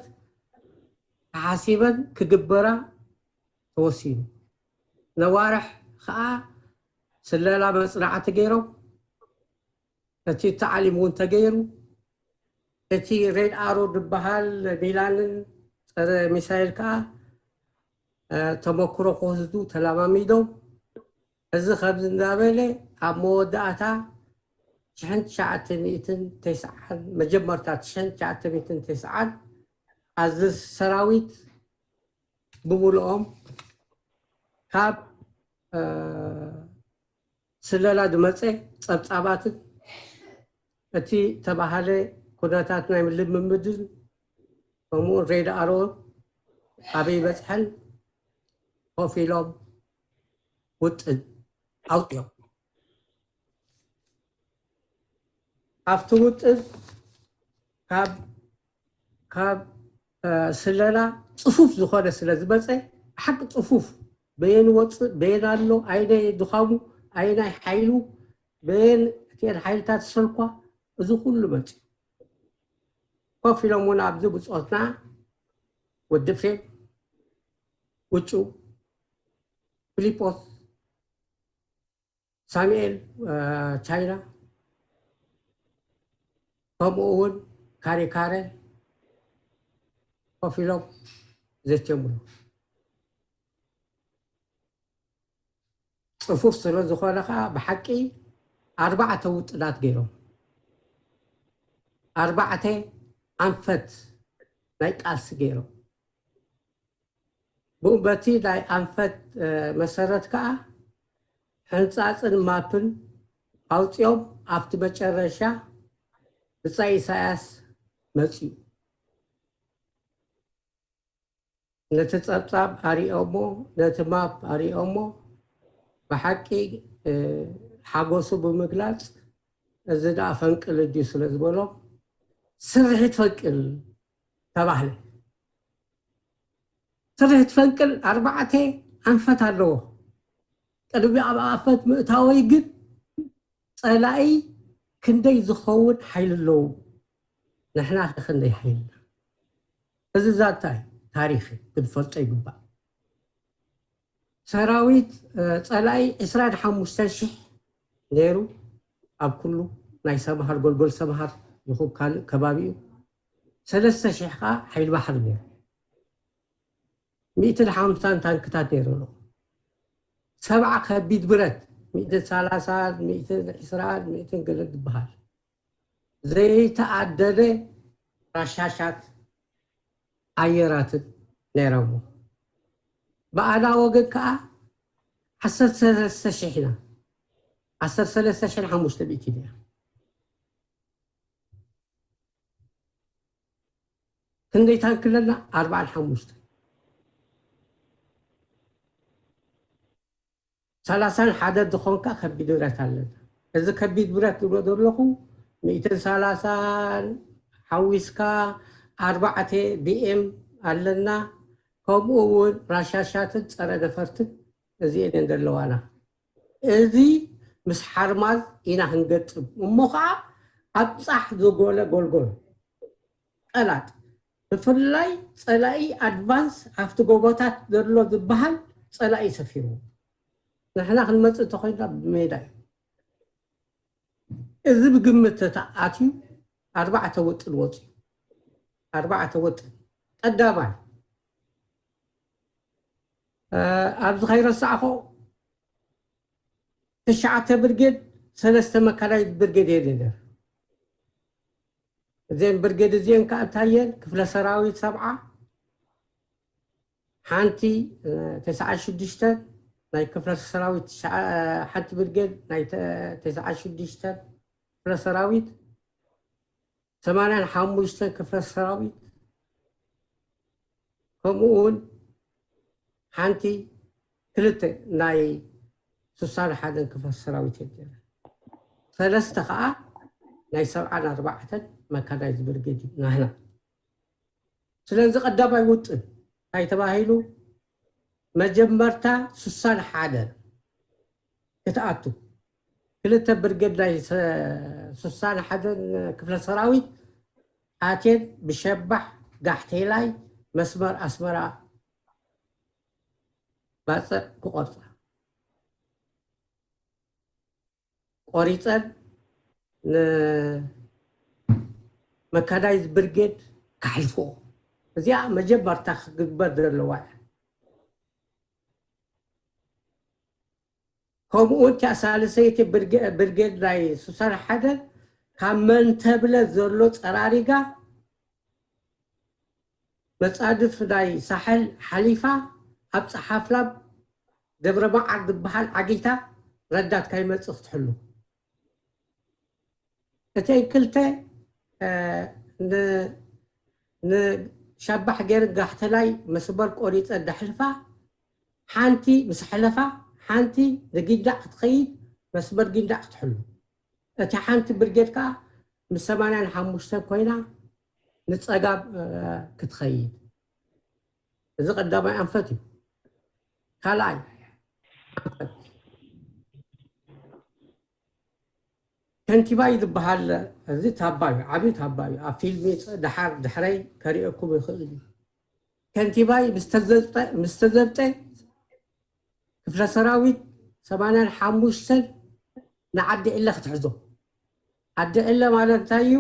ተሓሲበን ክግበራ ተወሲኑ። ነዋርሕ ከዓ ስለላ መፅናዕቲ ገይሮም እቲ ታዕሊም እውን ተገይሩ። እቲ ሬድ ኣሮ ዝበሃል ሚላንን ፀረ ሚሳይል ከዓ ተመክሮ ክወስዱ ተለማሚዶም። እዚ ከምዚ እንዳበለ ኣብ መወዳእታ ሽሕን ትሽዓተ ሚእትን ተስዓን መጀመርታ ሽሕን ትሽዓተ ሚእትን ተስዓን ኣዘዝቲ ሰራዊት ብምሉኦም ካብ ስለላ ዝመፀ ፀብፃባትን እቲ ተባሃለ ኩነታት ናይ ልምምድን ከምኡ ሬድ ኣሮ ኣበይ በፅሐን ኮፍ ኢሎም ውጥን ኣውፅኦም። ኣብቲ ውጥን ካብ ካብ ስለላ ፅፉፍ ዝኾነ ስለ ዝመፀ፣ ሓቂ ፅፉፍ በየን ወፅእ፣ በየን ኣሎ፣ ኣይናይ ድኻሙ፣ ኣይናይ ሓይሉ፣ በየን እቲአን ሓይልታት ሰልኳ፣ እዚ ኩሉ መፅዩ። ኮፍ ኢሎም እውን ኣብዚ ብፆትና ወዲ ፍሬም ውጩ፣ ፊሊጶስ፣ ሳሙኤል ቻይና፣ ከምኡ እውን ካሬ ካሬ ኮፍ ኢሎም ዘትየምሉ። ፅፉፍ ስለ ዝኾነ ከዓ ብሓቂ ኣርባዕተ ውጥናት ገይሮም፣ ኣርባዕተ ኣንፈት ናይ ቃልሲ ገይሮም። ብኡ በቲ ናይ ኣንፈት መሰረት ከዓ ሕንፃፅን ማፕን ኣውፂኦም ኣብቲ መጨረሻ ብፃይ ኢሳያስ መፅኡ። ነቲ ፀብፃብ ኣሪኦሞ፣ ነቲ ማፕ ኣሪኦሞ፣ ብሓቂ ሓጎሱ ብምግላፅ፣ እዚ ደኣ ፈንቅል እንድዩ ስለ ዝበሎም፣ ስርሒት ፈንቅል ተባህለ። ስርሒት ፈንቅል ኣርባዕተ ኣንፈት ኣለዎ። ቅድሚ ኣብ ኣንፈት ምእታወይ ግን ፀላኢ ክንደይ ዝኸውን ሓይሊ ኣለዉ፣ ንሕና ከ ክንደይ ሓይልና? እዚ ዛንታ እዩ፣ ታሪኽ እዩ፣ ክንፈልጦ ይግባእ። ሰራዊት ፀላኢ ዕስራን ሓሙሽተን ሽሕ ነይሩ ኣብ ኩሉ ናይ ሰምሃር፣ ጎልጎል ሰምሃር ይኹን ካልእ ከባቢኡ፣ ሰለስተ ሽሕ ከዓ ሓይሊ ባሕሪ ነይሩ። ሚእትን ሓምሳን ታንክታት ነይሩ ኣሎ። ሰብዓ ከቢድ ብረት፣ ሚእትን ሰላሳን ሚእትን ዕስራን ሚእትን ገለ ዝበሃል ዘይተኣደነ ራሻሻት ኣየራትን ነይሮሞ። ብኣና ወገን ከዓ ዓሰርተ ሰለስተ ሽሕ ኢና፣ ዓሰርተ ሰለስተ ሽሕን ሓሙሽተ ሚእቲ ኢና። ክንደይ ታንክ ኣለና? ኣርባዓን ሓሙሽተን። ሰላሳን ሓደ ዝኾንካ ከቢድ ብረት ኣለና። እዚ ከቢድ ብረት ዝብሎ ዘለኹ ሚእትን ሰላሳን ሓዊስካ ኣርባዕተ ቢኤም ኣለና። ከምኡ እውን ራሻሻትን ፀረ ነፈርትን እዚኤን እየን ዘለዋና። እዚ ምስ ሓርማዝ ኢና ክንገጥም እሞ ከዓ ኣብፃሕ ዝጎለ ጎልጎል ቀላጥ። ብፍላይ ፀላኢ ኣድቫንስ ኣብቲ ጎቦታት ዘሎ ዝበሃል ፀላኢ ሰፊሩ ንሕና ክንመፅእ እንተኮይንና ብሜዳ እዩ። እዚ ብግምት ተኣትዩ ኣርባዕተ ውጥን ወፅዩ። ኣርባዕተ ውጥን ቀዳማይ ኣብዚ ከይረሳዕኮ ትሽዓተ ብርጌድ ሰለስተ መካናይዝድ ብርጌድ እየን ነይረን። እዘን ብርጌድ እዚአን ከዓ እንታየን ክፍለ ሰራዊት ሰብዓ ሓንቲ ተስዓ ሽዱሽተን ናይ ክፍለ ሰራዊት ሓንቲ ብርጌድ ናይ ተስዓ ሽዱሽተን ክፍለ ሰራዊት ሰማንያን ሓሙሽተን ክፍለ ሰራዊት ከምኡ እውን ሓንቲ ክልተ ናይ ስሳን ሓደን ክፍለ ሰራዊት እየን ነይረን። ሰለስተ ከዓ ናይ ሰብዓን ኣርባዕተን መካናይዝድ ብርጌድ እዩ ናህና። ስለዚ ቀዳማይ ውጥን እንታይ ተባሂሉ? መጀመርታ ስሳን ሓደን ክትኣቱ ክልተ ብርጌድ ናይ ስሳን ሓደን ክፍለ ሰራዊት ኣትየን ብሸባሕ ጋሕቴላይ መስመር ኣስመራ ባፅዕ ክቆርፃ ቆሪፀን ንመካናይዝድ ብርጌድ ካሕልፍኦ። እዚኣ መጀመርታ ክግበር ዘለዋ እያ። ከምኡ እውን እቲኣ ሳልሰይቲ ብርጌድ ናይ ስሳን ሓደን ካብ መንተብለ ዘሎ ፀራሪጋ መፃድፍ ናይ ሳሕል ሓሊፋ ኣብ ፀሓፍላብ ደብረ መዓር ዝበሃል ዓጊታ ረዳት ከይመፅእ ክትሕሉ። እተን ክልተ ንሻባሕ ገይረን ጋሕተላይ መስመር ቆሪፀን ደሕልፋ ሓንቲ ምስ ሕለፋ ሓንቲ ንጊንዳዕ ክትኸይድ መስመር ጊንዳዕ ክትሕሉ። እቲ ሓንቲ ብርጌድ ከዓ ምስ ሰማንያን ሓሙሽተን ኮይና ንፀጋም ክትኸይድ። እዚ ቀዳማይ ኣንፈት እዩ። ካልኣይ ኣንፈት፣ ከንቲባይ ዝበሃል፣ እዚ ታባ እዩ፣ ዓብዪ ታባ እዩ። ኣብ ፊልም ድሓር ድሕረይ ከርእየኩም ይኽእል እዩ። ከንቲባይ ምስ ተዘብጠ ክፍለ ሰራዊት ሰማንያን ሓሙሽተን ንዓዲ ዕለ ክትሕዞ። ዓዲ ዕለ ማለት እንታይ እዩ?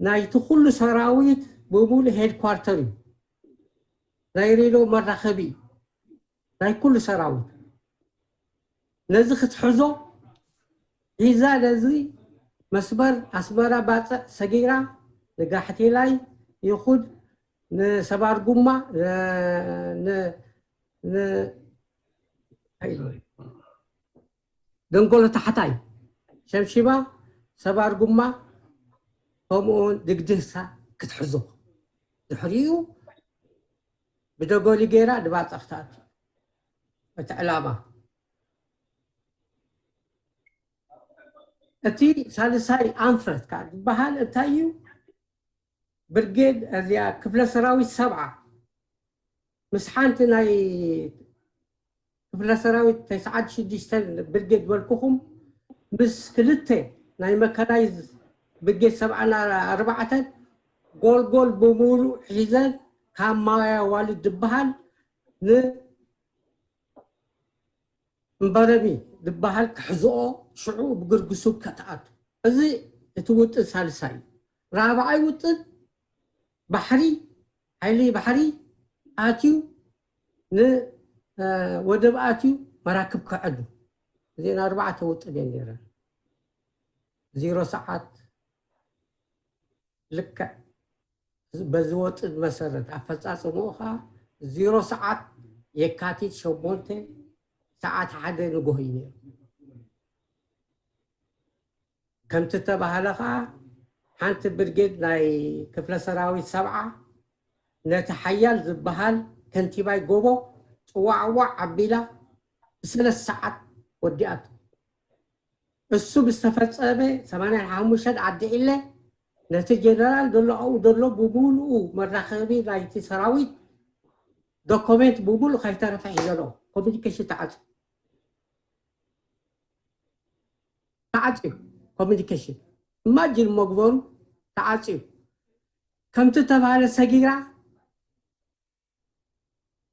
ናይቲ ኩሉ ሰራዊት ብምሉእ ሄድኳርተር እዩ። ናይ ሬድዮ መራኸቢ እዩ ናይ ኩሉ ሰራዊት። ነዚ ክትሕዞ ሒዛ ነዚ መስመር ኣስመራ ባፅዕ ሰጊራ ንጋሕቴላይ ይኹን ንሰባር ጉማ ደንጎሎ ታሕታይ ሸምሺባ ሰባር ጉማ ከምኡውን ድግድሳ ክትሕዞ ድሕሪኡ ብደጎሊ ገይራ ድባፃ ክትኣቱ እቲ ዕላማ። እቲ ሳልሳይ ኣንፈት ከዓ ዝበሃል እንታይ እዩ? ብርጌድ እዚኣ ክፍለ ሰራዊት ሰብዓ ምስ ሓንቲ ናይ ክፍለ ሰራዊት ተስዓን ሽዱሽተን ብርጌድ በልኩኹም ምስ ክልተ ናይ መካናይዝ ብርጌድ ሰብዓን ኣርባዕተን ጎልጎል ብምሉእ ሒዘን ካብ ማያ ዋልድ ዝበሃል ን እምበረሚ ዝበሃል ክሕዝኦ ሽዑ ብግርግሱብ ከተኣቱ። እዚ እቲ ውጥን ሳልሳይ እዩ። ራብዓይ ውጥን ባሕሪ ሓይሊ ባሕሪ ኣትዩ ንወደብ ኣትዩ መራክብ ክዕዱ። እዚአን ኣርባዕተ ውጥን እየን ነይረን። ዜሮ ሰዓት ልክዕ በዚ ወጥን መሰረት ኣፈፃፅምኡ ከዓ ዜሮ ሰዓት የካቲት ሸሞንተ ሰዓት ሓደ ንጎሆ እዩ ነይሩ። ከምቲ ተባህለ ከዓ ሓንቲ ብርጌድ ናይ ክፍለ ሰራዊት ሰብዓ ነቲ ሓያል ዝበሃል ከንቲባይ ጎቦ ፅዋዕዋዕ ኣቢላ ብሰለስተ ሰዓት ወዲኣቶ። እሱ ብዝተፈፀመ ሰማንያን ሓሙሽተን ዓዲ ዕለ ነቲ ጀነራል ዘሎ ኣብኡ ዘሎ ብምሉኡ መራኸቢ ናይቲ ሰራዊት ዶኮሜንት ብምሉእ ከይተረፈ ሒዘሎ ኮሚኒኬሽን ተዓፅዩ ተዓፅዩ ኮሚኒኬሽን እማጅን መግበሩ ተዓፅዩ ከምቲ ተባሃለ ሰጊራ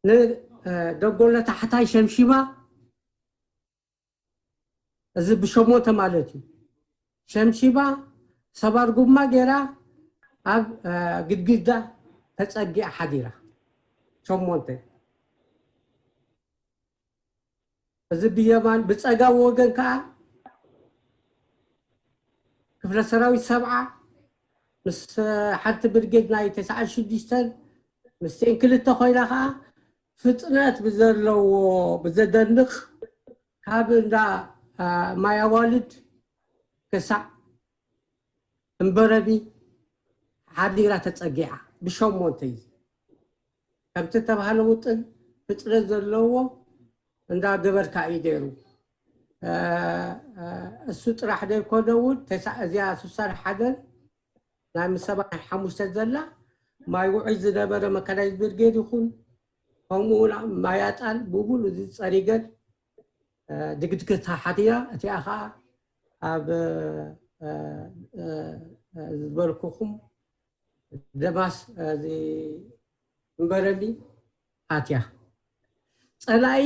ንደጎሎ ታሕታይ ሸምሺባ እዚ ብሸሞንተ ማለት እዩ። ሸምሺባ ሰባር ጉማ ገይራ ኣብ ግድግዳ ተፀጊዓ ሓዲራ። ሸሞንተ እዚ ብየማን ብፀጋም ወገን ከዓ ክፍለ ሰራዊት ሰብዓ ምስ ሓንቲ ብርጌድ ናይ ተስዓን ሽዱሽተን ምስቲን ክልተ ኮይና ከዓ ፍጥነት ብዘለዎ ብዘደንቕ ካብ እንዳ ማያዋልድ ክሳዕ እምበረቢ ሓዲራ ተፀጊዓ ብሸሞንተ እዩ። ከምቲ ተባህለ ውጥን ፍጥነት ዘለዎ እንዳ ገበርካ እዩ ነይሩ። እሱ ጥራሕ ዘይኮነ እውን እዚኣ ስሳን ሓደን ናይ ምስ ሰብዓን ሓሙሽተን ዘላ ማይ ውዑይ ዝነበረ መካናይዝ ብርጌድ ይኹን ከምኡ እውን ማያጣል ብሙሉ ዝፀሪገን ድግድግታ ሓዲራ እቲኣ ከዓ ኣብ ዝበልኩኹም ደማስ እዚ እምበረሊ ኣትያ። ፀላኢ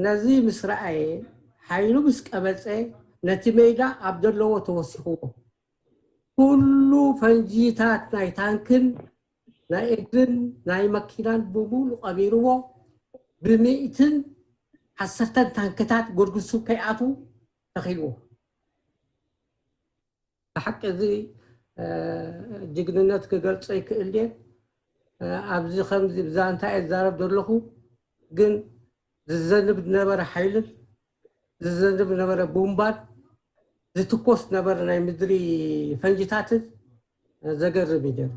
ነዚ ምስ ረኣየ ሓይሉ ምስ ቀበፀ ነቲ ሜዳ ኣብ ዘለዎ ተወሲኽዎ። ኩሉ ፈንጂታት ናይ ታንክን ናይ እግርን ናይ መኪናን ብሙሉ ቀቢርዎ ብሚእትን ዓሰርተን ታንክታት ጎድጉሱ ከይኣትዉ ተኺልዎ። ብሓቂ እዚ ጅግንነት ክገልጾ ይክእል ድየ? ኣብዚ ከምዚ ብዛንታ እየ ዝዛረብ ዘለኹ፣ ግን ዝዘንብ ዝነበረ ሓይልን ዝዘንብ ዝነበረ ቡምባን ዝትኮስ ዝነበረ ናይ ምድሪ ፈንጅታትን ዘገርም እዩ ነይሩ።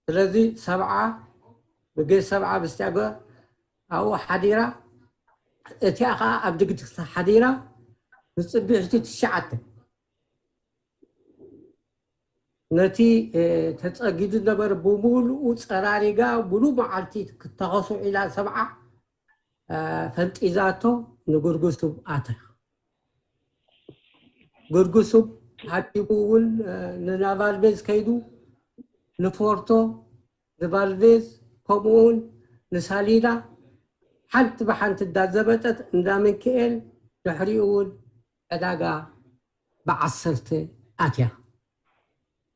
ስለዚ ሰብዓ ብጌ ሰብዓ ብስቲያጎ ኣብኡ ሓዲራ፣ እቲኣ ከዓ ኣብ ድግድግታ ሓዲራ ብፅብሕቲ ትሽዓተ ነቲ ተፀጊዱ ዝነበረ ብምሉኡ ፀራሪጋ፣ ሙሉእ መዓልቲ ክተኸሱ ኢላ ሰብዓ ፈንጢዛቶ፣ ንጉርጉሱብ ኣትያ። ጉርጉሱብ ሃዲሙ እውን ንናቫልቬዝ ከይዱ፣ ንፎርቶ፣ ንቫልቬዝ፣ ከምኡውን ንሳሊና ሓንቲ ብሓንቲ እንዳዘበጠት፣ እንዳ ምንክኤል፣ ድሕሪኡ እውን ዕዳጋ ብዓሰርተ ኣትያ።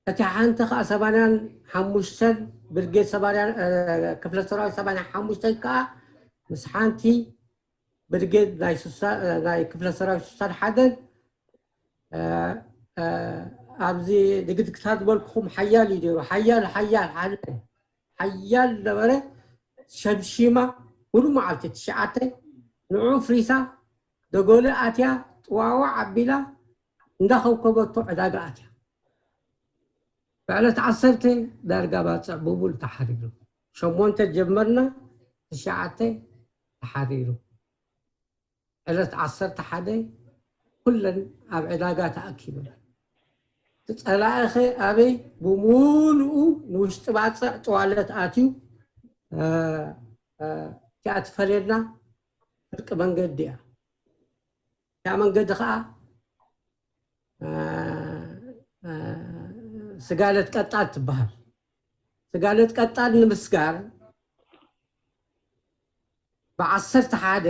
እቲ ሓንቲ ከዓ ሰማንያን ሓሙሽተን ብርጌድ ሰማንያን ክፍለ ሰራዊት ሰማንያን ሓሙሽተን ከዓ ምስ ሓንቲ ብርጌድ ናይ ክፍለ ሰራዊት ስሳን ሓደን ኣብዚ ድግድግታት ዝበልኩኹም ሓያል እዩ ነይሩ። ሓያል ሓያል ሓያል ሓያል ነበረ። ሸምሺማ፣ ሙሉ መዓልቲ ትሽዓተ ንዑ ፍሪሳ፣ ደጎሊ ኣትያ፣ ጥዋዋ ዓቢላ፣ እንዳኸብከበቶ ዕዳጋ ኣትያ። ብዕለት ዓሰርተ ዳርጋ ባፅዕ ብሙሉ ተሓሪሩ። ሸሞንተ ጀመርና፣ ትሽዓተ ተሓሪሩ። ዕለት ዓሰርተ ሓደ ኩለን ኣብ ዕዳጋ ተኣኪበን። እቲ ፀላኢኸ ኣበይ? ብሙሉኡ ንውሽጢ ባፅዕ ጥዋለት ኣትዩ፣ እቲኣ ትፈልየና ፍርቂ መንገዲ እያ። እቲኣ መንገዲ ከዓ ስጋለት ቀጣን ትበሃል። ስጋለት ቀጣን ንምስጋር ብዓሰርተ ሓደ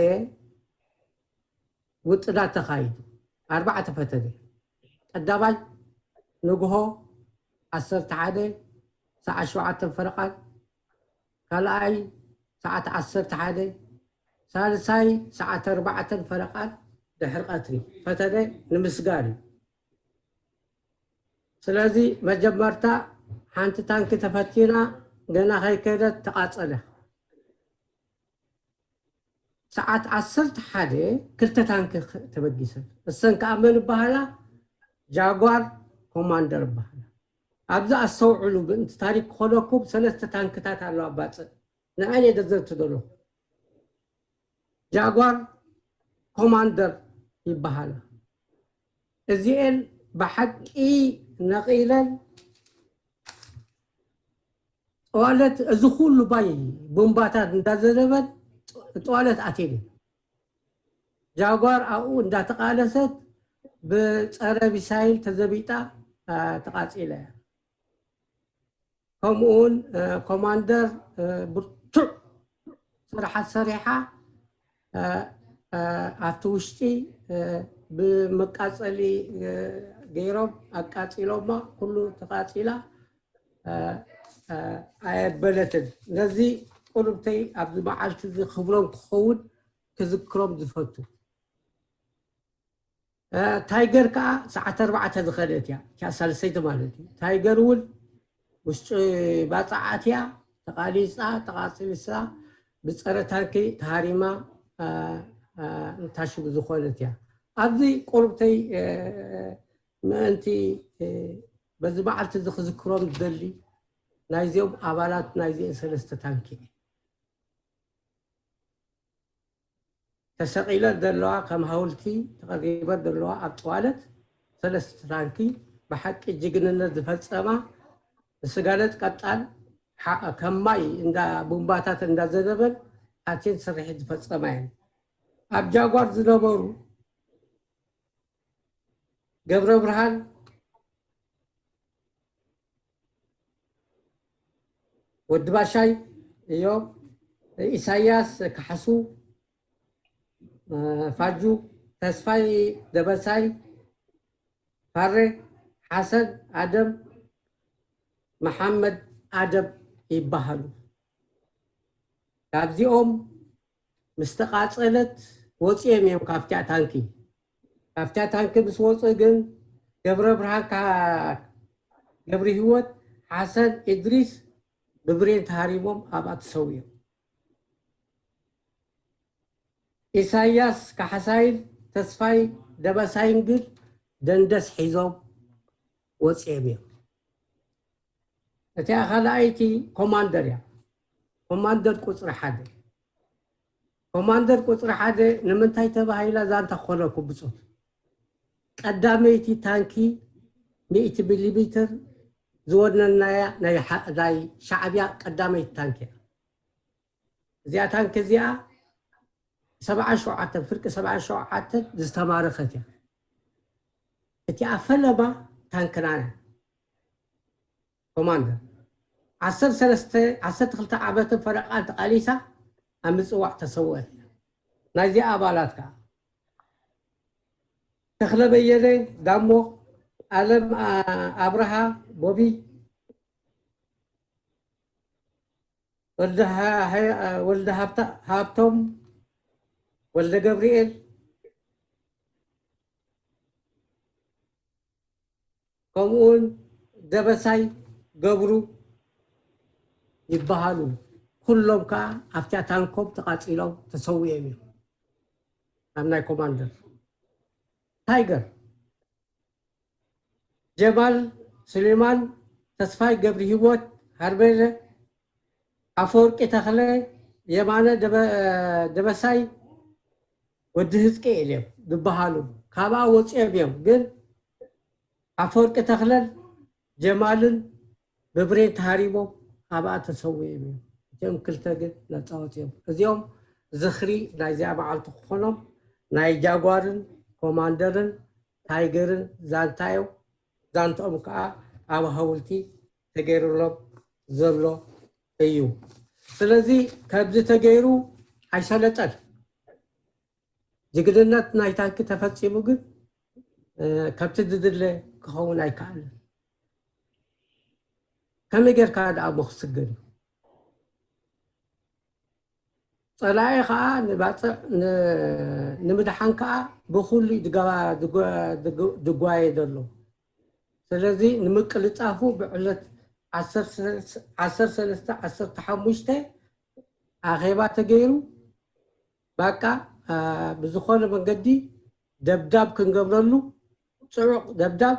ውጥናት ተኻይዱ። ኣርባዕተ ፈተነ። ቀዳማይ ንግሆ ዓሰርተ ሓደ ሰዓት ሸውዓተ ፈረቓን፣ ካልኣይ ሰዓት ዓሰርተ ሓደ፣ ሳልሳይ ሰዓት ኣርባዕተን ፈረቓን ድሕሪ ቀትሪ ፈተነ ንምስጋር እዩ። ስለዚ መጀመርታ ሓንቲ ታንኪ ተፈቲና፣ ገና ከይከደት ተቓጸለ። ሰዓት ዓሰርተ ሓደ ክልተ ታንኪ ተበጊሰን። እሰን ከዓ መን ይበሃላ? ጃጓር ኮማንደር ይበሃላ። ኣብዚ ኣስተውዕሉ፣ ምእንቲ ታሪክ ክኾነኩም፣ ሰለስተ ታንክታት ኣለዋ ኣብ ባፅዕ። ንዐን እየ ደዘንቱ ዘለኹ። ጃጓር ኮማንደር ይበሃላ። እዚኤን ብሓቂ ነቒለን ጠዋለት፣ እዚ ኩሉ ባይ ቡምባታት እንዳዘነበን ጠዋለት ኣትየን። ጃጓር ኣብኡ እንዳተቓለሰት ብፀረ ሚሳይል ተዘቢጣ ተቓፂላ እያ። ከምኡውን ኮማንደር ብርቱዕ ስራሓት ሰሪሓ ኣብቲ ውሽጢ ብመቃፀሊ ገይሮም ኣቃፂሎማ። ኩሉ ተቃፂላ ኣየበለትን። ነዚ ቁርብተይ ኣብዚ መዓልቲ እዚ ክብሮም ክኸውን ክዝክሮም ዝፈቱ። ታይገር ከዓ ሰዓት ኣርባዕተ ዝኸደት እያ፣ እቲኣ ሳልሰይቲ ማለት እዩ። ታይገር እውን ውሽጢ ባፅዕ ኣትያ ተቓሊሳ፣ ተቓፂልሳ፣ ብፀረ ታንኪ ተሃሪማ ታሽም ዝኾነት እያ። ኣብዚ ቁርብተይ ምእንቲ በዚ መዓልቲ እዚ ክዝክሮም ዝደሊ ናይዚኦም ኣባላት ናይዚአን ሰለስተ ታንኪ እየ። ተሰቒለን ዘለዋ ከም ሃውልቲ ተቐሪበን ዘለዋ ኣብ ጠዋለት ሰለስተ ታንኪ ብሓቂ ጅግንነት ዝፈጸማ ንስጋለት ቀጣን ከም ማይ እንዳ ቡምባታት እንዳዘነበን ኣትየን ስርሒት ዝፈጸማ እየን። ኣብ ጃጓር ዝነበሩ ገብረ ብርሃን ወዲ ባሻይ እዮም። ኢሳያስ ካሕሱ፣ ፋጁ፣ ተስፋይ ደበሳይ፣ ፋሬ፣ ሓሰን ኣደም፣ መሓመድ ኣደም ይበሃሉ። ካብዚኦም ምስ ተቓጸለት ወፂኦም እዮም ካብቲያ ታንኪ። ካብቲያ ታንኪ ምስ ወፁ ግን ገብረ ብርሃን ገብሪ ህይወት፣ ሓሰን ኢድሪስ ብብሬን ተሃሪሞም ኣብኣ ተሰዊኦም። ኢሳያስ ካሕሳይን ተስፋይ ደበሳይን ግን ደንደስ ሒዞም ወፂኦም እዮም። እቲኣ ካልኣይቲ ኮማንደር እያ። ኮማንደር ቁፅሪ ሓደ። ኮማንደር ቁፅሪ ሓደ ንምንታይ ተባሂላ ዛንታ ክኾነኩም ብፆት። ቀዳመይቲ ታንኪ ሚእቲ ሚሊ ሜትር ዝወነናያ ናይ ሓ- ናይ ሻዕብያ ቀዳመይቲ ታንክ እያ። እዚኣ ታንክ እዚኣ ሰብዓ ሸውዓተ፣ ፍርቂ ሰብዓ ሸውዓተ ዝተማረኸት እያ። እቲኣ ፈለማ ታንክና እያ። ኮማንደር ዓሰርተ ሰለስተ ዓሰርተ ክልተ ዓመትን ፈረቓን ተቓሊሳ ኣብ ምጽዋዕ ተሰወት። ናይዚ ኣባላት ከዓ ተኽለ በየነ፣ ዳሞ፣ ኣለም ኣብርሃ፣ ቦቢ፣ ወልደ ሃብቶም፣ ወልደ ገብርኤል፣ ከምኡውን ደበሳይ ገብሩ ይበሃሉ። ኩሎም ከዓ ኣብታ ታንኮም ተቓፂሎም ተሰዊኦም እዮም። ኣብ ናይ ኮማንደር ታይገር ጀማል ስሌማን፣ ተስፋይ ገብሪ ህይወት፣ ሃርቤለ ኣፈወርቂ ተኽለ፣ የማነ ደበሳይ፣ ወዲ ህዝቅኤል እዮም ዝበሃሉ። ካብኣ ወፂኦም እዮም ግን ኣፈወርቂ ተኽለን ጀማልን ብብሬን ተሃሪቦም ኣብኣ ተሰዊኦም እዮም። እቲኦም ክልተ ግን ነፃ ወፂኦም። እዚኦም ዝኽሪ ናይዚኣ መዓልቲ ክኾኖም ናይ ጃጓርን ኮማንደርን ታይገርን ዛንታ እዮም። ዛንትኦም ከዓ ኣብ ሃውልቲ ተገይሩሎም ዘሎ እዩ። ስለዚ ከምዚ ተገይሩ ኣይሰለጠን። ጅግንነት ናይ ታንኪ ተፈፂሙ ግን ከምቲ ዝድለ ክኸውን ኣይከኣልን። ከመይ ጌርካ ደኣ እሞ ክስገር እዩ? ፀላኢ ከዓ ንባፅዕ ንምድሓን ከዓ ብኩሉ ድጓየ ዘሎ። ስለዚ ንምቅልጣፉ ብዕለት ዓሰርተ ሰለስተ ዓሰርተ ሓሙሽተ ኣኼባ ተገይሩ፣ ባቃ ብዝኾነ መንገዲ ደብዳብ ክንገብረሉ፣ ፅዑቕ ደብዳብ፣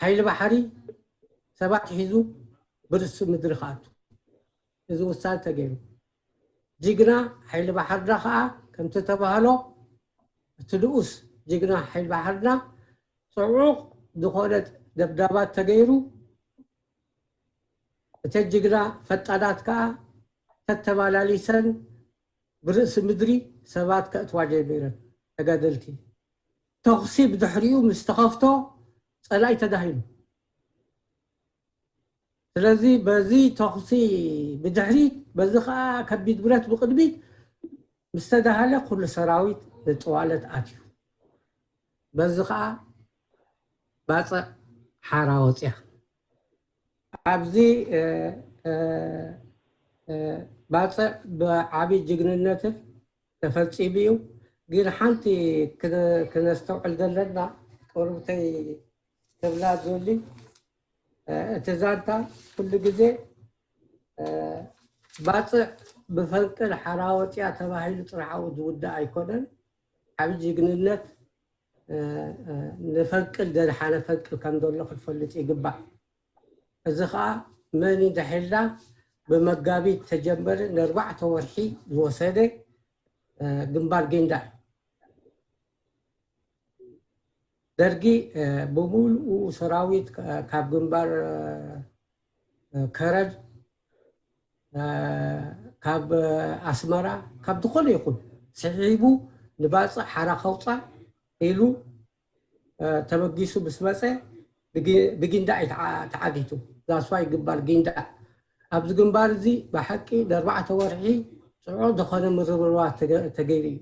ሓይሊ ባሕሪ ሰባት ሒዙ ብርእሲ ምድሪ ክኣቱ፣ እዚ ውሳነ ተገይሩ። ጅግና ሓይሊ ባሕርና ከዓ ከምቲ ተባህሎ፣ እቲ ንኡስ ጅግና ሓይሊ ባሕርና ፅዑቕ ዝኾነ ደብዳባት ተገይሩ፣ እተን ጅግና ፈጣናት ከዓ ተተመላሊሰን ብርእሲ ምድሪ ሰባት ከእትዋ ጀሚረን። ተጋደልቲ ተኹሲ ብድሕሪኡ ምስ ተኸፍቶ ፀላኢ ተዳሂኑ። ስለዚ በዚ ተኹሲ ብድሕሪት፣ በዚ ከዓ ከቢድ ብረት ብቅድሚት ምስ ተዳሃለ ኩሉ ሰራዊት ንጥዋለት ኣትዩ። በዚ ከዓ ባፅዕ ሓራ ወፅያ። ኣብዚ ባፅዕ ብዓብይ ጅግንነትን ተፈፂሙ እዩ። ግን ሓንቲ ክነስተውዕል ዘለና፣ ቅርብተይ ክብላ ዝደሊ፣ እቲ ዛንታ ኩሉ ግዜ ባፅዕ ብፈንቅል ሓራ ወፅያ ተባሂሉ ጥራሕ ኣብኡ ዝውዳእ ኣይኮነን። ዓብይ ጅግንነት ንፈንቅል ደድሓነ ፈንቅል ከም ዘሎ ክትፈልጥ ይግባእ። እዚ ከዓ መን እንድሕልና ብመጋቢት ተጀመረ ንኣርባዕተ ወርሒ ዝወሰደ ግንባር ጊንዳዕ እዩ። ደርጊ ብምሉኡ ሰራዊት ካብ ግንባር ከረን፣ ካብ ኣስመራ፣ ካብ ዝኾነ ይኹን ስሒቡ ንባፅዕ ሓራ ከውፃእ ኢሉ ተበጊሱ ምስ መፀ ብጊንዳዕ እዩ ተዓጊቱ። ዛስዋይ ግንባር ጊንዳዕ። ኣብዚ ግንባር እዚ ብሓቂ ንኣርባዕተ ወርሒ ፅዑቕ ዝኾነ ምርብርባት ተገይሩ እዩ።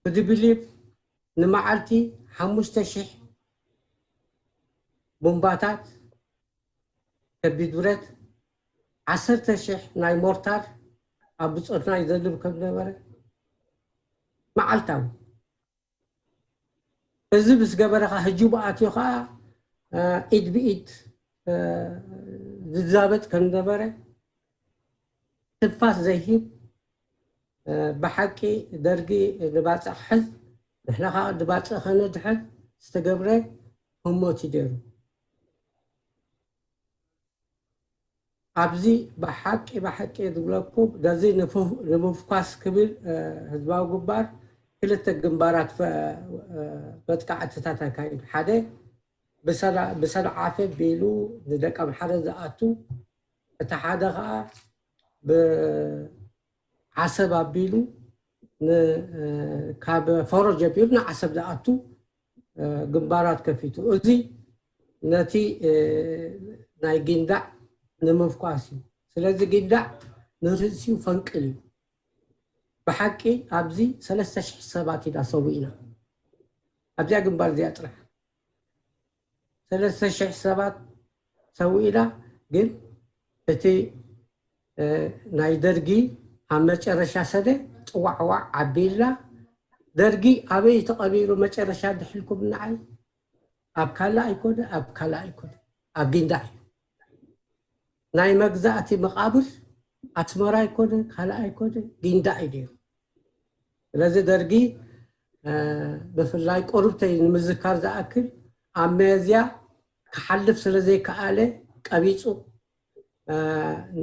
ብድብሊብ ንመዓልቲ ሓሙሽተ ሽሕ ቡምባታት ከቢድ ብረት፣ ዓሰርተ ሽሕ ናይ ሞርታር ኣብ ብፆትና ይዘንብ ከም ዝነበረ መዓልታዊ። እዚ ምስ ገበረ ከዓ ህጂ ብኣትዮ ከዓ ኢድ ብኢድ ዝዛበጥ ከም ዝነበረ ትንፋስ ዘይሂብ፣ ብሓቂ ደርጊ ንባፅዕ ክሕዝ፣ ንሕና ከዓ ንባፅዕ ከነድሕን ዝተገብረ ህሞት እዩ ነይሩ። ኣብዚ ብሓቂ ብሓቂ ዝብለኩም ነዚ ንምፍኳስ ክብል ህዝባዊ ግንባር ክልተ ግንባራት መጥቃዕትታት ኣካይዱ። ሓደ ብሰንዓፈ ኣቢሉ ንደቀምሓረ ዝኣቱ፣ እቲ ሓደ ከዓ ብዓሰብ ኣቢሉ ካብ ፈሮ ጀሚሩ ንዓሰብ ዝኣቱ ግንባራት ከፊቱ። እዚ ነቲ ናይ ጊንዳዕ ንምፍኳስ እዩ። ስለዚ ጊንዳዕ ንርእሲኡ ፈንቅል እዩ። ብሓቂ ኣብዚ ሰለስተ ሽሕ ሰባት ኢና ሰዊእና ኣብዚኣ ግንባር እዚኣ ጥራሕ። ሰለስተ ሽሕ ሰባት ሰዊእና። ግን እቲ ናይ ደርጊ ኣብ መጨረሻ ሰነ ጥዋዕዋዕ ኣቢልና፣ ደርጊ ኣበይ ተቐቢሩ መጨረሻ ድሕልኩም ንዓይ ኣብ ካልእ ኣይኮነ ኣብ ካልእ ኣይኮነ ኣብ ጊንዳዕ እዩ። ናይ መግዛእቲ መቓብር ኣስመራ ኣይኮነ ካልእ ኣይኮነ ጊንዳዕ እዩ ነይሩ። ስለዚ ደርጊ ብፍላይ ቁርብተይ ንምዝካር ዝኣክል ኣብ መያዝያ ክሓልፍ ስለ ዘይከኣለ ቀቢፁ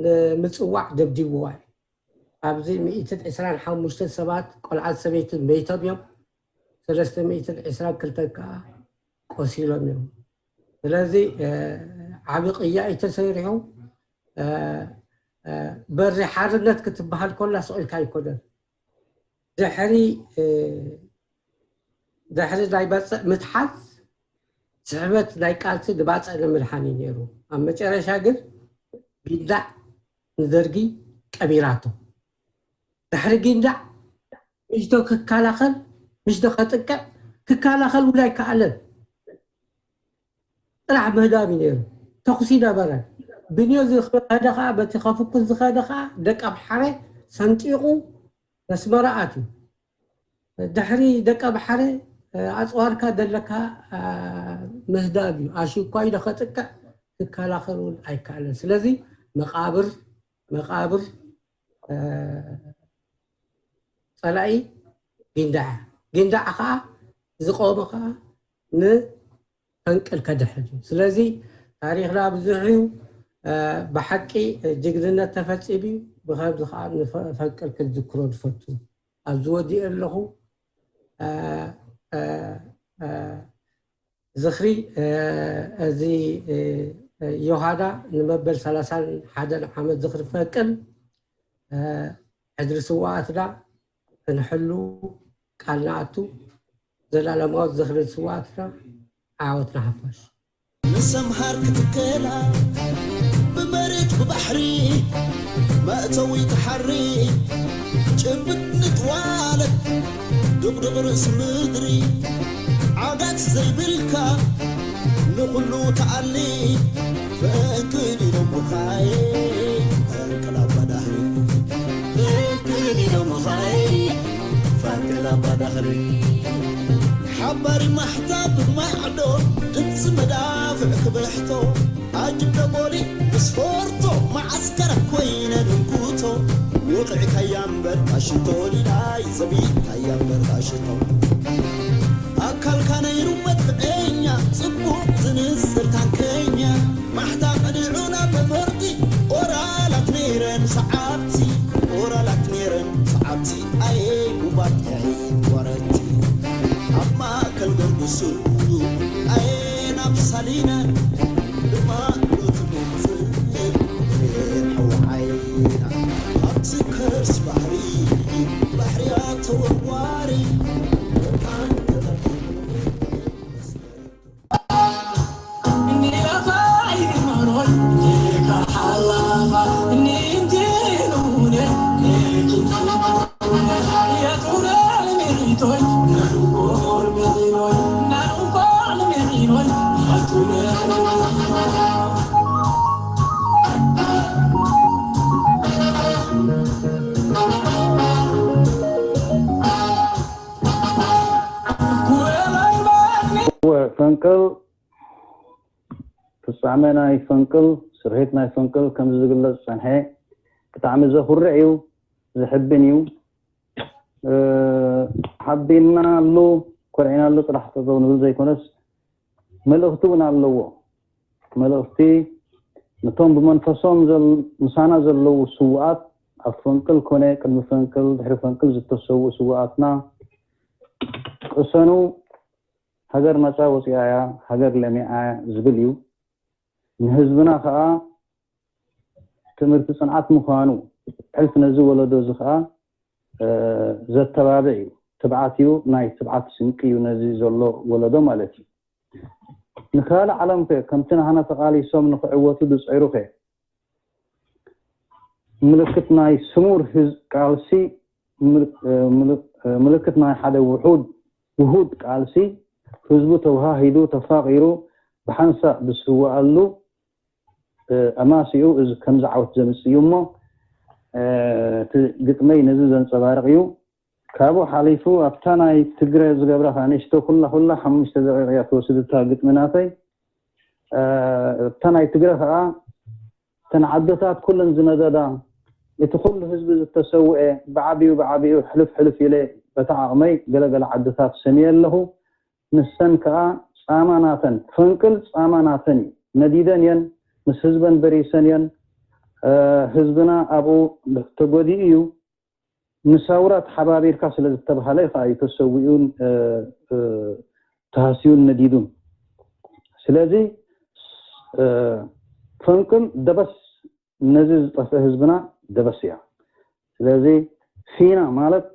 ንምፅዋዕ ደብዲብዋ እዩ። ኣብዚ ሚእትን ዕስራን ሓሙሽተን ሰባት ቆልዓን ሰበይትን መይቶም እዮም። ሰለስተ ሚእትን ዕስራን ክልተን ከዓ ቆሲሎም እዮም። ስለዚ ዓቢ ቅያ እዩ ተሰሪሑ። በሪ ሓርነት ክትበሃል ኮላ ስቕ ኢልካ ኣይኮነን። ድሕሪ ድሕሪ ናይ ባፅዕ ምትሓዝ ስሕበት ናይ ቃልሲ ንባፅዕ ንምድሓን እዩ ነይሩ። ኣብ መጨረሻ ግን ጊንዳዕ ንደርጊ ቀቢራቶ። ድሕሪ ጊንዳዕ ምሽዶ ክከላኸል ምሽዶ ከጥቅዕ ክከላኸል እውን ኣይከኣለን። ጥራሕ ምህዳም እዩ ነይሩ። ተኹሲ ነበረ። ብንዮ ዝኸደ ከዓ በቲ ከፍኩስ ዝኸደ ከዓ ደቂ ኣምሓረ ሰንጢቑ ነስመራ ኣትዩ። ድሕሪ ደቂ ኣምሓረ ኣፅዋርካ ዘለካ ምህዳም እዩ። ኣሽኳይ ዶ ከጥቅዕ ክከላኸል እውን ኣይከኣለን። ስለዚ መቃብር መቃብር ፀላኢ ጊንዳዕ ጊንዳዕ ከዓ ዝቆመ ከዓ ንፈንቅል ከድሕን እዩ። ስለዚ ታሪኽና ብዙሕ እዩ። ብሓቂ ጅግንነት ተፈፂሙ እዩ። ብከምዚ ከዓ ንፈንቅል ክንዝክሮ ንፈቱ። ኣብዚ ወዲኤ ኣለኹ። ዝኽሪ እዚ ዮሃና ንመበል ሰላሳን ሓደን ዓመት ዝኽሪ ፈንቅል ሕድሪ ስውኣትና ክንሕሉ ቃል ንኣቱ። ዘላለማዊ ዝኽሪ ስውኣትና። ዓወት ንሓፋሽ። ንሰምሃር ክትከላ ብመሬት ብባሕሪ መእተዊ ተሓሪ ጭብጥ ንጥዋለት ድቕድቕ ርእሲ ምድሪ ዓጋት ዘይብልካ ንኹሉ ተኣሊ ፈንቅል ኢሎምኻይ ፈንቅል ኣባዳህሪ ፈንቅል ኢሎምኻይ ፈንቅል ኣባዳህሪ ሓባሪ ማሕታ ብማዕዶ ድምፂ መዳፍዕ ክብሕቶ ኣጅብ ደቦሊ ብስፖርቶ መዓስከር ኮይነ ድንኩቶ ውቕዕካያ እምበር ኣሽቶ ሊላይ ዘቢጥካያ እምበር ኣሽቶ ኣካልካ ነይሩ መጥፍዐኛ ጽቡቕ ዝንጽር ታንከኛ ማሕታ ቅድዑና በፈርዲ ኦራላት ነይረን ሰዓብቲ ኦራላት ነይረን ሰዓብቲ ኣየ ጉባት ያዒት ወረቲ ኣብ ማእከል ገርጉሱ ኣየ ናብ ሳሊና ድማ ሎቲ ምምጽእ ርኤን ሕወዓይና ኣብዚ ከርሲ ባሕሪ ባሕርያ ተወርዋሪ ፈንቅል ፍጻመ ናይ ፈንቅል፣ ስርሒት ናይ ፈንቅል ከምዚ ዝግለጽ ዝጸንሐ ብጣዕሚ ዘኹርዕ እዩ፣ ዘሕብን እዩ። ሓቢንናሉ፣ ኮሪዕናሉ ጥራሕ ጠጠው ንብል ዘይኮነስ መልእኽቲ እውን ኣለዎ። መልእኽቲ ነቶም ብመንፈሶም ምሳና ዘለዉ ስውኣት፣ ኣብ ፈንቅል ኮነ ቅድሚ ፈንቅል ድሕሪ ፈንቅል ዝተሰውኡ ስውኣትና ቅሰኑ፣ ሃገር ነፃ ወፂኣ እያ፣ ሃገር ለሚዓ እያ ዝብል እዩ። ንህዝብና ከዓ ትምህርቲ ፅንዓት ምዃኑ፣ ሕልፍ ነዚ ወለዶ እዚ ከዓ ዘተባብዕ እዩ። ትብዓት እዩ፣ ናይ ትብዓት ስንቂ እዩ ነዚ ዘሎ ወለዶ ማለት እዩ። ንካልእ ዓለም ከ ከምቲ ናህና ተቃሊሶም ንክዕወቱ ዝፅዕሩ ከ ምልክት ናይ ስሙር ቃልሲ፣ ምልክት ናይ ሓደ ውሑድ ውሁድ ቃልሲ፣ ህዝቡ ተዋሃሂዱ ተፋቂሩ ብሓንሳእ ዝስወኣሉ ኣማሲኡ እዚ ከምዚ ዓወት ዘምፅእ እዩ እሞ እቲ ግጥመይ ነዚ ዘንፀባርቕ እዩ። ካብኡ ሓሊፉ ኣብታ ናይ ትግረ ዝገብራ ከዓ ንእሽቶ ኩላ ኩላ ሓሙሽተ ደቂቕ እያ ትወስድ እታ ግጥሚ ናተይ። ኣብታ ናይ ትግረ ከዓ እተን ዓድታት ኩለን ዝነደዳ እቲ ኩሉ ህዝቢ ዝተሰውኤ ብዓቢኡ ብዓቢኡ ሕልፍ ሕልፍ ኢለ በታ ዓቕመይ ገለገለ ዓድታት ሰሚየ ኣለኹ። ንሰን ከዓ ፃማ ናተን ፈንቅል ፃማ ናተን እዩ። ነዲደን እየን፣ ምስ ህዝበን በሪሰን እየን። ህዝብና ኣብኡ ተጎዲኡ እዩ። ንሳውራ ተሓባቢርካ ስለ ዝተባሃለ ከዓ እዩ ተሰዊኡን ተሃስዩን ነዲዱን። ስለዚ ፈንቅል ደበስ ነዚ ዝጠፍእ ህዝብና ደበስ እያ። ስለዚ ፊና ማለት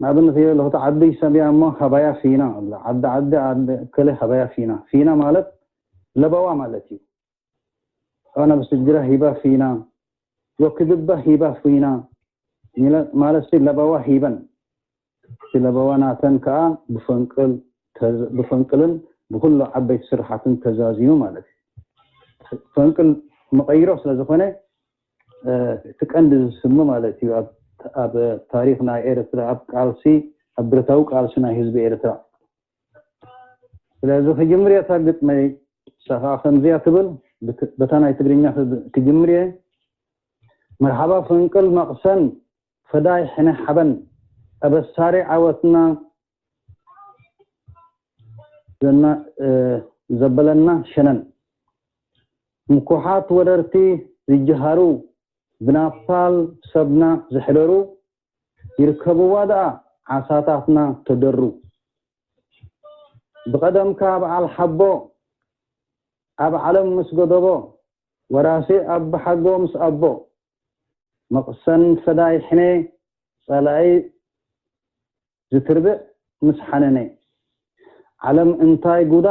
ንኣብነት እየ ኣለኹ ዓዲ ይሰምያ እሞ ሃባያ ፊና ዓዲ ዓዲ ከለ ሃባያ ፊና። ፊና ማለት ለበዋ ማለት እዩ። ኣነ ብስግረ ሂባ ፊና ወክድባ ሂባ ፊና ማለት ለበዋ ሂበን ለበዋ ናተን ከዓ ብፈንቅል ብፈንቅልን ብኩሉ ዓበይቲ ስራሓትን ተዛዚሙ ማለት እዩ። ፈንቅል መቐይሮ ስለዝኾነ እቲ ቀንዲ ዝስሙ ማለት እዩ ኣብ ታሪክ ናይ ኤርትራ ኣብ ቃልሲ ኣብ ብረታዊ ቃልሲ ናይ ህዝቢ ኤርትራ። ስለዚ ክጅምር እየ እታ ግጥመይ። ንሳ ከዓ ከምዚያ ትብል። በታ ናይ ትግርኛ ክጅምር እየ። መርሓባ ፈንቅል መቕሰን ፈዳይ ሕነ ሓበን ኣበሳሪ ዓወትና ዘበለና ሸነን ምኩሓት ወረርቲ ዝጀሃሩ ብናፓል ሰብና ዝሕደሩ ይርከብዋ ደኣ ዓሳታትና ተደሩ። ብቐደምካ በዓል ሓቦ ኣብ ዓለም ምስ ጎደቦ ወራሲ ኣባሓጎ ምስ ኣቦ መቕሰን ፈዳይ ሕነ ጸላኢ ዝትርብዕ ምስ ሓነነ ዓለም እንታይ ጉዳ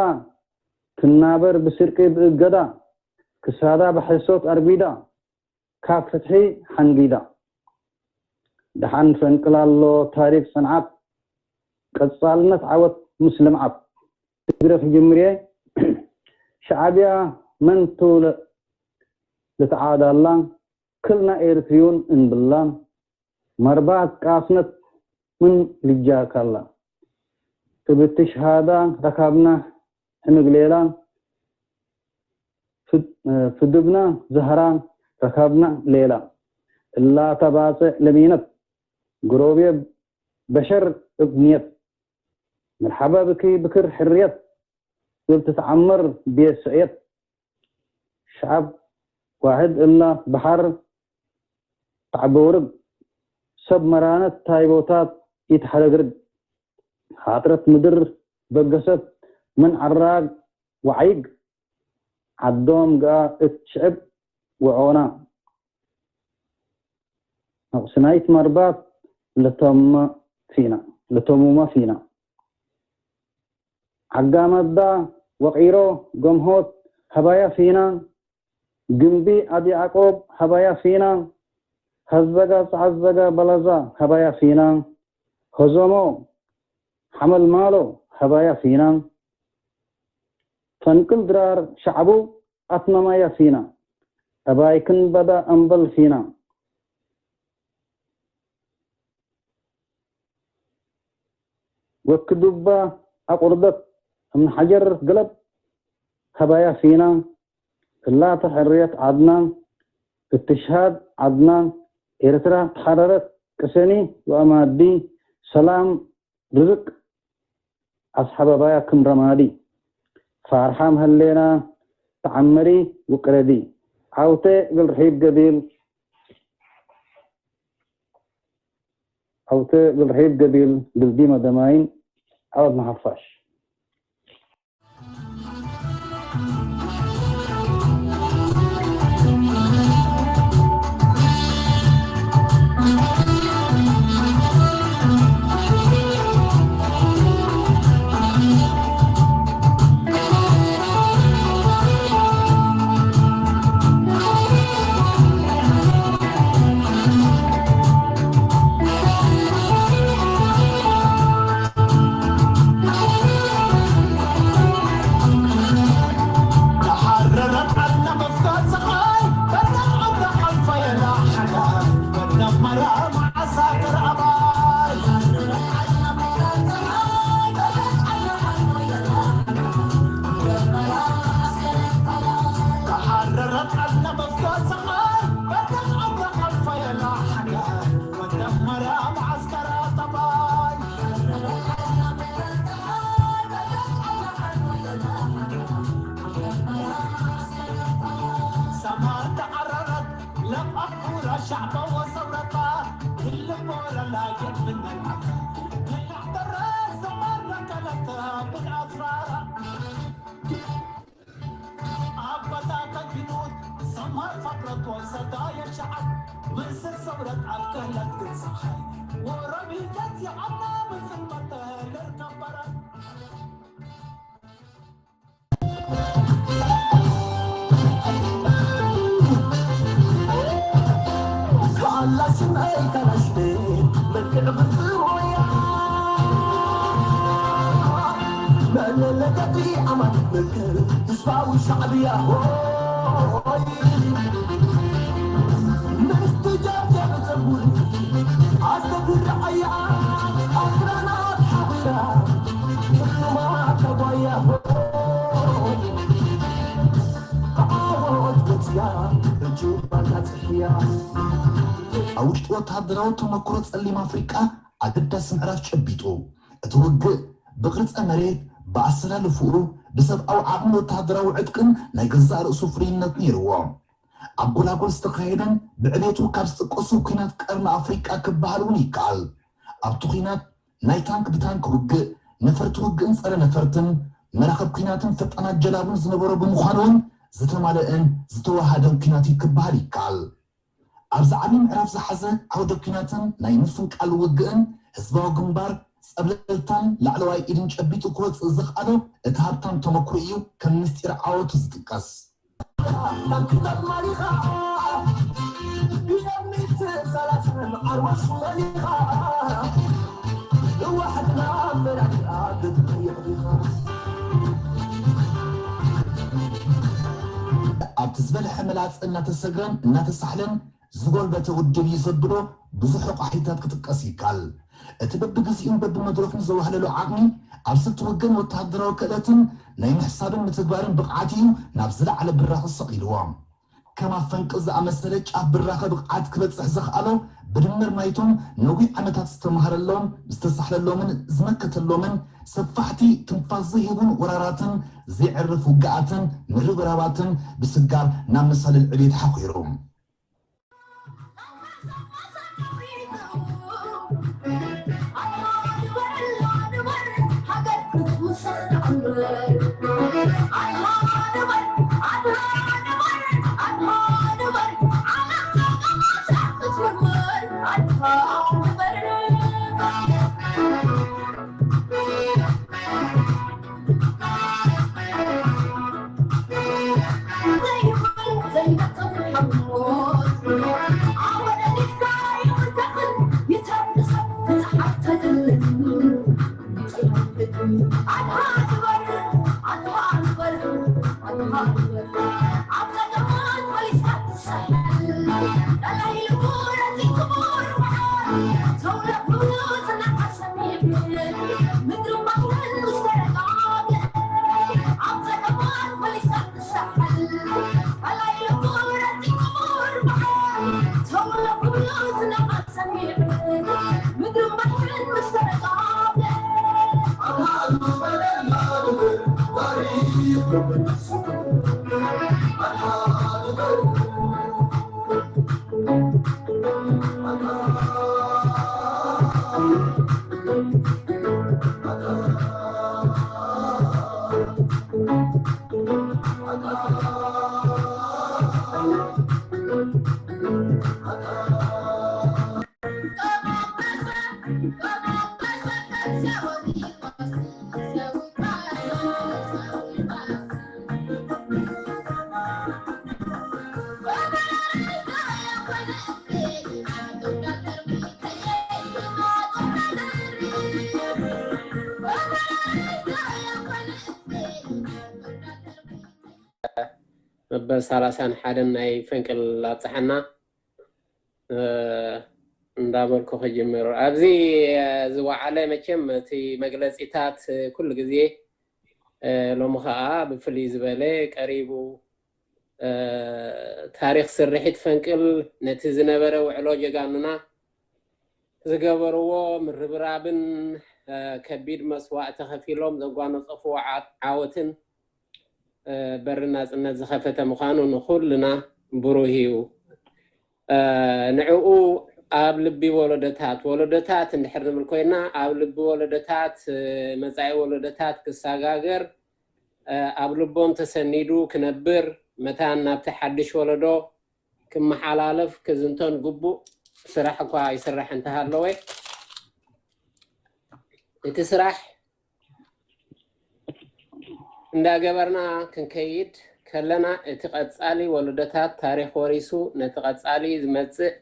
ትናበር ብስርቂ ብእገዳ ክሳዳ ብሕሶት ኣርጒዳ ካብ ፍትሒ ሓንጊዳ። ደሓን ፈንቅል ኣሎ ታሪክ ጽንዓት ቀጻልነት ዓወት ምስ ልምዓት። ትግረ ክጅምር እየ። ሻዕብያ መን ትውለ ልትዓዳላ ክልና ኤርትሪውን እንብላ መርባት ቃስነት ምን ልጃካላ ትብቲ ሸሃዳ ረካብና ሕምግ ሌላ ፍድብና ዝህራ ረካብና ሌላ እላ ተባጽዕ ለሚነት ግሮብየ በሸር እብ ንየት መርሓባ ብኪ ብክር ሕርየት እብ ትትዓመር ብየ ስዕየት ሸዓብ ዋሕድ እላ በሓር ተዓበውርብ ሰብ መራነት ታይቦታት ኢትሓረግርግ ሓጥረት ምድር በገሰት ምን ዓራግ ወዓይግ ዓዶም ገኣ እት ሽዕብ ወዖና ነቕስናይት መርባት ለተመ ፊና ለተሙመ ፊና ዓጋመዳ ወቒሮ ገምሆት ሀባያ ፊና ግንቢ ኣዲ ያዕቆብ ሀባያ ፊና ሀዝበጋ ጸዓዝበጋ በለዛ ሀባያ ፊና ሆዞሞ ሓመልማሎ ሀባያ ፊና ፈንቅል ድራር ሸዕቡ ኣትመማያ ፊና ኣባይክን በዳ ኣምበል ፊና ወክዱባ ኣቁርደት እምንሓጀር ገለብ ሀባያ ፊና እላተ ሕርየት ዓድና እትሽሃድ ዓድና ኤርትራ ተሓረረት ቅሰኒ ወኣማዲ ሰላም ርዝቅ ኣስሓባባያ ክም ረማዲ ፋርሓም ሀሌና ተዓመሪ ውቅረዲ ዓውተ እብል ርሒብ ገቢል ዓውተ እብል ርሒብ ገቢል ግልዲ መደማይን ዓወት ንሓፋሽ። ሰዳየት ሸዓብ ምስል ሰውረት ኣብ ከህለት ግንሳሓይ ወረቢተት የቐና ምስል መተህልር ከበረት ኣብ ውሽጢ ወተሃደራዊ ተመክሮ ጸሊም ኣፍሪቃ ኣገዳሲ ምዕራፍ ጨቢጡ። እቲ ውግእ ብቕርጸ መሬት፣ ብኣሰላልፍኡ፣ ብሰብኣዊ ዓቕሚ ወተሃደራዊ ዕጥቅን ናይ ገዛእ ርእሱ ፍሉይነት ነይርዎ። ኣብ ጎላጎል ዝተኻየደን ብዕቤቱ ካብ ዝጥቀሱ ኲናት ቀርኒ ኣፍሪቃ ክበሃል እውን ይከኣል። ኣብቲ ኲናት ናይ ታንክ ብታንክ ውግእ፣ ነፈርቲ ውግእን ጸረ ነፈርትን፣ መራኽብ ኲናትን ፈጣናት ጀላቡን ዝነበሮ ብምዃኑ እውን ዝተማለአን ዝተወሃደን ኲናት እዩ ክበሃል ይከኣል። ኣብዚ ዓቢ ምዕራፍ ዝሓዘ ዓውደ ኲናትን ናይ ምፍንቃል ውግእን ህዝባዊ ግንባር ጸብለልታን ላዕለዋይ ኢድን ጨቢጡ ክወጽእ ዘኽኣሎ እቲ ሃብታም ተመክሮ እዩ ከም ምስጢር ዓወቱ ዝጥቀስ። ኣብቲ ዝበልሐ መላጸ እናተሰግረን እናተሳሕለን ዝጎልበተ ውድብ እዩ ዘብሎ ብዙሕ ረቋሒታት ክጥቀስ ይከኣል። እቲ በብግዚኡን በብመድረኹን ዘዋህለሎ ዓቕሚ ኣብ ስልቲ ውግእን ወተሃደራዊ ክእለትን ናይ ምሕሳብን ምትግባርን ብቕዓት እዩ ናብ ዝለዓለ ብራኸ ሰቒልዎ። ከም ኣብ ፈንቅል ዝኣመሰለ ጫፍ ብራኸ ብቕዓት ክበጽሕ ዘኽኣሎ ብድምር ናይቶም ነዊሕ ዓመታት ዝተምሃረሎም፣ ዝተሳሕለሎምን ዝመከተሎምን ሰፋሕቲ ትንፋስ ዘይህቡን ወራራትን ዘየዕርፍ ውግኣትን ምርብራባትን ብስጋብ ናብ መሳልል ዕቤት ሓኺሩ። መበል ሰላሳን ሓደን ናይ ፈንቅል ኣብፀሓና እንዳበልኩ ክጅምር። ኣብዚ ዝወዓለ መቸም እቲ መግለፂታት ኩሉ ግዜ ሎሚ ከዓ ብፍልይ ዝበለ ቀሪቡ። ታሪክ ስርሒት ፈንቅል ነቲ ዝነበረ ውዕሎ ጀጋኑና ዝገበርዎ ምርብራብን ከቢድ መስዋእቲ ከፊሎም ዘጓነፀፍዎ ዓወትን በሪ ናፅነት ዝኸፈተ ምዃኑ ንኹልና ብሩህ እዩ። ንዕኡ ኣብ ልቢ ወለዶታት፣ ወለዶታት እንድሕር ንብል ኮይና፣ ኣብ ልቢ ወለዶታት፣ መጻኢ ወለዶታት ክሰጋገር፣ ኣብ ልቦም ተሰኒዱ ክነብር፣ መታን ናብቲ ሓድሽ ወለዶ ክመሓላለፍ ክዝንቶን ግቡእ ስራሕ እኳ ይስራሕ እንተሃለወ፣ እቲ ስራሕ እንዳገበርና ክንከይድ ከለና፣ እቲ ቀጻሊ ወለዶታት ታሪኽ ወሪሱ ነቲ ቀጻሊ ዝመጽእ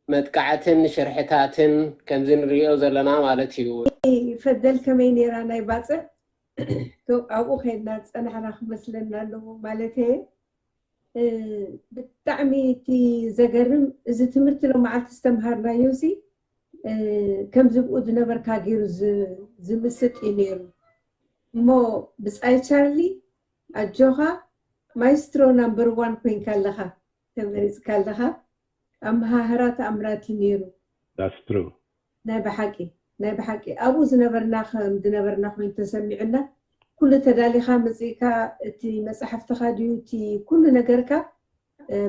መጥቃዕትን ሽርሕታትን ከምዚ ንሪኦ ዘለና ማለት እዩ። ፈደል ከመይ ነይራ ናይ ባፅዕ? ኣብኡ ከይድና ዝፀናሕና ክመስለና ኣለዎ ማለት እየ። ብጣዕሚ እቲ ዘገርም፣ እዚ ትምህርቲ ሎመዓልቲ ዝተምሃርናዮ ሲ ከምዚ ብኡ ዝነበርካ ገይሩ ዝምስጥ እዩ ነይሩ። እሞ ብፃይ ቻርሊ፣ ኣጆኻ፣ ማይስትሮ ናምበር ዋን ኮይንካ ኣለኻ፣ ተመሪፅካ ኣለኻ። ኣመሃህራ ተኣምራት እዩ ነይሩ። That's true። ናይ ብሓቂ፣ ናይ ብሓቂ ኣብኡ ዝነበርና ከም ዝነበርና ኮይኑ ተሰሚዑና፣ ኩሉ ተዳሊኻ መፂእካ፣ እቲ መፅሓፍትኻ ድዩ እቲ ኩሉ ነገርካ፣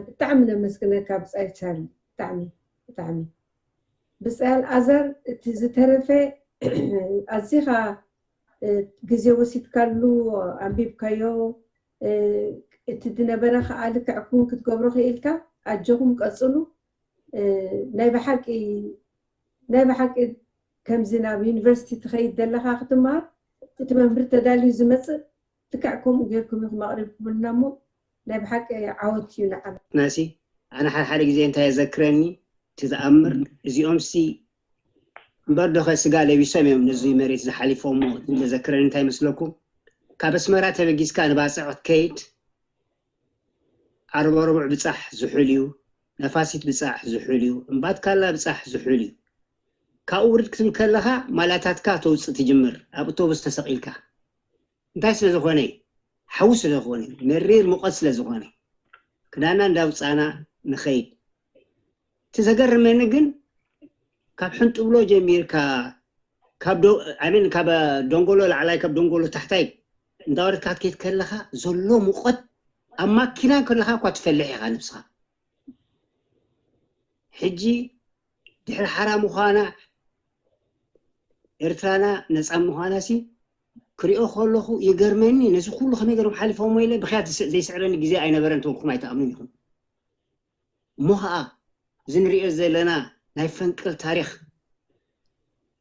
ብጣዕሚ ነመስግነካ ብፃይ ቻርሊ። ብጣዕሚ፣ ብጣዕሚ። ብፃይ ኣልኣዛር፣ እቲ ዝተረፈ ኣዚኻ ግዜ ወሲድካሉ ኣንቢብካዮ። እቲ ዝነበረ ከዓ ልክዕኩም ክትገብሮ ክኢልካ፣ ኣጆኹም ቀፅሉ። ናይ ብሓቂ፣ ናይ ብሓቂ ከምዚ ናብ ዩኒቨርሲቲ ትኸይድ ዘለኻ ክትመሃር፣ እቲ መምህር ተዳልዩ ዝመፅእ ልክዕ ከምኡ ጌርኩም ኢኹም ኣቕሪብኩምልና እሞ፣ ናይ ብሓቂ ዓወት እዩ ንዓና። ናሲ ኣነ ሓደ ሓደ ግዜ እንታይ የዘክረኒ፣ እቲ ዝኣምር እዚኦም ሲ እምበር ዶ ኸ ስጋ ለቢሶም እዮም ነዚ መሬት ዝሓሊፎሞ? ዘዘክረኒ እንታይ መስለኩም? ካብ ኣስመራ ተበጊስካ ንባፅዕ ክትከይድ፣ ዓርበ ርቡዕ ብፃሕ ዝሑል እዩ፣ ነፋሲት ብፃሕ ዝሑል እዩ፣ እምባትካላ ብፃሕ ዝሑል እዩ። ካብኡ ውርድ ክትብል ከለኻ ማላታትካ ተውፅእ ትጅምር፣ ኣብ ኣውቶቡስ ተሰቒልካ። እንታይ ስለ ዝኾነ? ሓዊ ስለ ዝኾነ፣ መሪር ሙቐት ስለ ዝኾነ። ክዳና እንዳውፃና ንኸይድ። እቲ ዘገርመኒ ግን ካብ ሕንጥብሎ ጀሚርካ፣ ካብ ዶ-፣ I mean፣ ካብ ደንጎሎ ላዕላይ፣ ካብ ደንጎሎ ታሕታይ እንዳወረድካ ክትከይድ ከለኻ ዘሎ ሙቐት፣ ኣብ ማኪና ከለኻ እኳ ትፈልሕ ኢኻ ነብስኻ። ሕጂ ድሕሪ ሓራ ምዃና፣ ኤርትራና ነፃ ምዃና ሲ ክሪኦ ከለኹ ይገርመኒ። ነዚ ኩሉ ከመይ ገይሮም ሓሊፎሞ ኢለ ብኽያት ዝስ-፣ ዘይስዕረኒ ግዜ ኣይነበረን ተበልኩም ኣይትኣምኑን ኢኹም። እሞ ኸዓ እዚ ንሪኦ ዘለና ናይ ፈንቅል ታሪኽ፣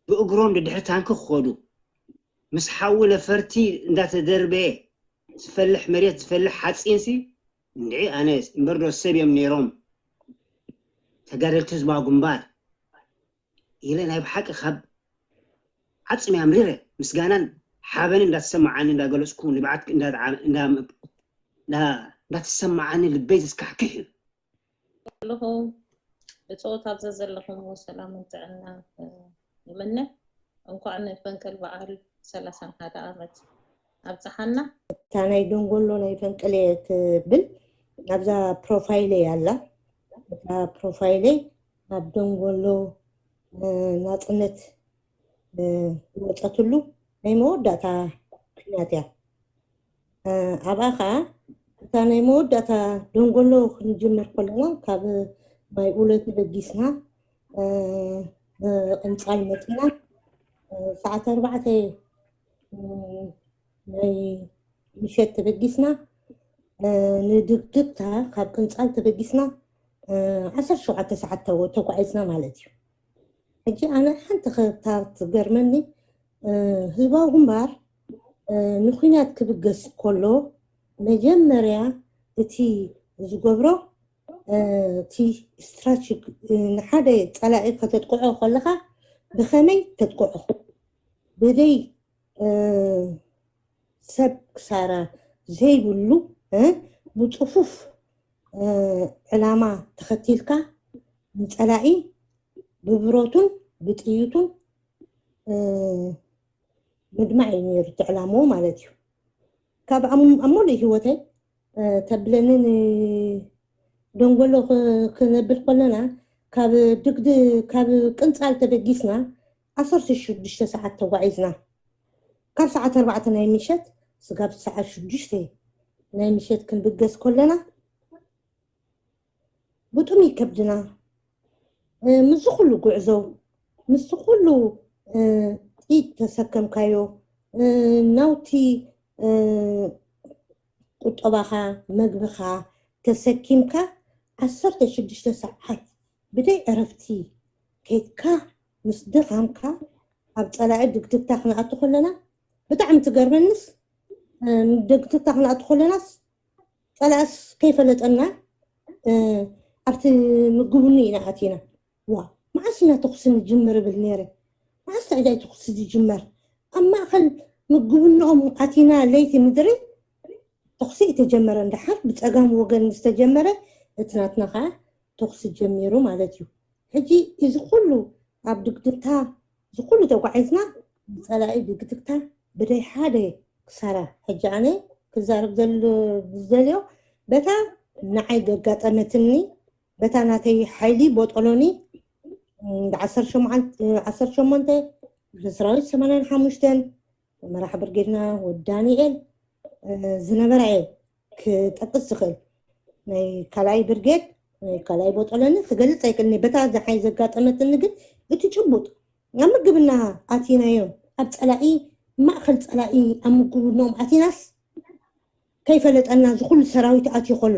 ብእግሮም ድድሕሪ ታንኪ ክኸዱ፣ ምስ ሓዊ ነፈርቲ እንዳተደርበየ ዝፈልሕ መሬት፣ ዝፈልሕ ሓፂን ሲ፣ እንድዒ ኣነ እምበር ዶ ሰብ እዮም ነይሮም ተጋደልቲ ህዝባዊ ግንባር ኢለ ናይ ብሓቂ ካብ ዓፅሚ ኣምሪረ ምስጋናን ሓበንን እንዳተሰማዓኒ እንዳገለፅኩ፣ ንብዓት እንዳ-፣ እንዳ-፣ እንዳ-፣ እንዳተሰማዓኒ ልበይ ዘስካሕክሕ እዩ። ዘለኹ ብፆት ኣብዘ ዘለኹም ሰላምን ጥዕና ይምነ። እንኳዕ ንፈንቅል በዓል ሰላሳን ሓደ ዓመት ኣብፀሓና። እታ ናይ ደንጎሎ ናይ ፈንቅል እየ ትብል፣ ኣብዛ ፕሮፋይለይ ኣላ። እታ ፕሮፋይለይ ኣብ ደንጎሎ፣ እ፣ ናፅነት፣ እ፣ ዝወፀትሉ ናይ መወዳእታ ኲናት እያ። እ፣ ኣብኣ ኸዓ እታ ናይ መወዳእታ ደንጎሎ ክንጅምር ከለና፣ ካብ ማይ ኡለ ተበጊስና፣ እ፣ ብቕንፃል መፂና፣ እ፣ ሰዓት ኣርባዕተ፣ እ፣ ናይ ምሸት ተበጊስና፣ እ፣ ንድግድግታ ካብ ቅንፃል ተበጊስና፣ እ፣ ዓሰርተ ሸውዓተ ሰዓት ተው-፣ ተጓዒዝና ማለት እዩ። ሕጂ ኣነ ሓንቲ ከ-፣ እታ ትገርመኒ፣ እ፣ ህዝባዊ ግንባር፣ እ፣ ንኲናት ክብገስ ከሎ መጀመርያ እቲ ዝገብሮ፣ እ፣ እቲ ስትራቴጂ፣ እ፣ ንሓደ ጸላኢ ከተጥቅዖ ከለኻ ብኸመይ ተጥቅዖ? ብደይ፣ እ፣ ሰብ ክሳራ ዘይብሉ፣ እ፣ ብጽፉፍ፣ እ፣ ዕላማ ተኸቲልካ ንጸላኢ ብብረቱን ብጥይቱን፣ እ፣ ምድማዕ እዩ ነይሩ እቲ ዕላምኡ ማለት እዩ። ካብ ኣብ፣ ኣብ ሙሉእ ህይወተይ፣ እ፣ ተብለኒ ንደንጎሎ ክ-፣ ክነብል ከለና ካብ ድግድ-፣ ካብ ቅንጻል ተበጊስና ዓሰርተ ሽዱሽተ ሰዓት ተጓዒዝና። ካብ ሰዓት ኣርባዕተ ናይ ምሸት ስጋብ ሰዓት ሽዱሽተ ናይ ምሸት ክንብገስ ከለና ብጡም ይከብድና። እ፣ ምስዚ ኩሉ ጉዕዞ፣ ምስቲ ኩሉ፣ እ፣ ጥይት ተሰከምካዮ፣ እ፣ ናውቲ፣ እ፣ ቁጠባኻ፣ መግብኻ ተሰኪምካ ዓሰርተ ሽዱሽተ ሰዓት ብደይ ዕረፍቲ ከይድካ ምስ ድኻምካ ኣብ ጸላኢ ድግድግታ ክንኣቱ ከለና ብጣዕሚ ትገርመንስ ድግድግታ ክንኣቱ ከለናስ ጸላእስ ከይፈለጠና ኣብቲ ምግብኑ ኢና ኣቲና። ዋ መዓስ ኢና ተኹሲ ንጅምር እብል ነይረ። መዓስ ታይዳይ ተኹሲ ዝጅመር? ኣብ ማእኸል ምግብኖኦም ኣቲና ለይቲ ምድሪ ተኹሲ ይተጀመረ። እንዳሓር ብፀጋም ወገን ዝተጀመረ እቲ ናትና ከዓ ተኹሲ ጀሚሩ ማለት እዩ። ሕጂ እዚ ኩሉ ኣብ ድግድግታ እዚ ኩሉ ተጓዒዝና ብፀላኢ ድግድግታ ብደይ ሓደ ክሳራ። ሕጂ ኣነ ክዛረብ ዝደልዮ በታ ንዓይ ዘጋጠመትኒ በታ ናተይ ሓይሊ ቦጦሎኒ ዓሰርተ ሸሞንተ ሰራዊት ሰማንያን ሓሙሽተን መራሕ ብርጌድና ወዲ ዳንኤል ዝነበራ እየ ክጠቅስ ዝኽእል። ናይ ካልኣይ ብርጌድ ካልኣይ ቦጦሎኒ ክገልፅ ኣይክእልን። በታ ዝሓይ ዘጋጠመትኒ ግን እቲ ጭቡጥ ኣብ ምግብና ኣቲናዮም ኣብ ፀላኢ ማእኸል ፀላኢ ኣብ ምግብኖም ኣቲናስ ከይፈለጠና ዝኩሉ ሰራዊት ኣትዩ ከሎ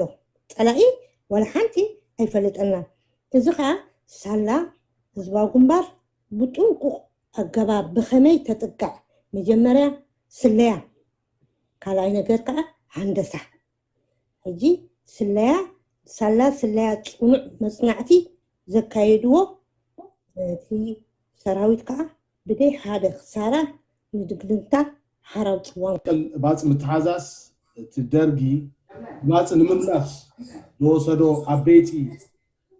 ፀላኢ ዋላ ሓንቲ ኣይፈለጠና። እዚ ከዓ ሳላ ህዝባዊ ግንባር ብጥንቁቕ ኣገባብ ብኸመይ ተጥቃዕ መጀመርያ ስለያ ካልኣይ ነገር ከዓ ሃንደሳ። ሕጂ ስለያ ሳላ ስለያ ፅኑዕ መፅናዕቲ ዘካየድዎ እቲ ሰራዊት ከዓ ብደይ ሓደ ክሳራ ንድግድግታ ሓራው ፅዋን ባፅ ምትሓዛስ እቲ ደርጊ ባፅ ንምምላስ ዝወሰዶ ዓበይቲ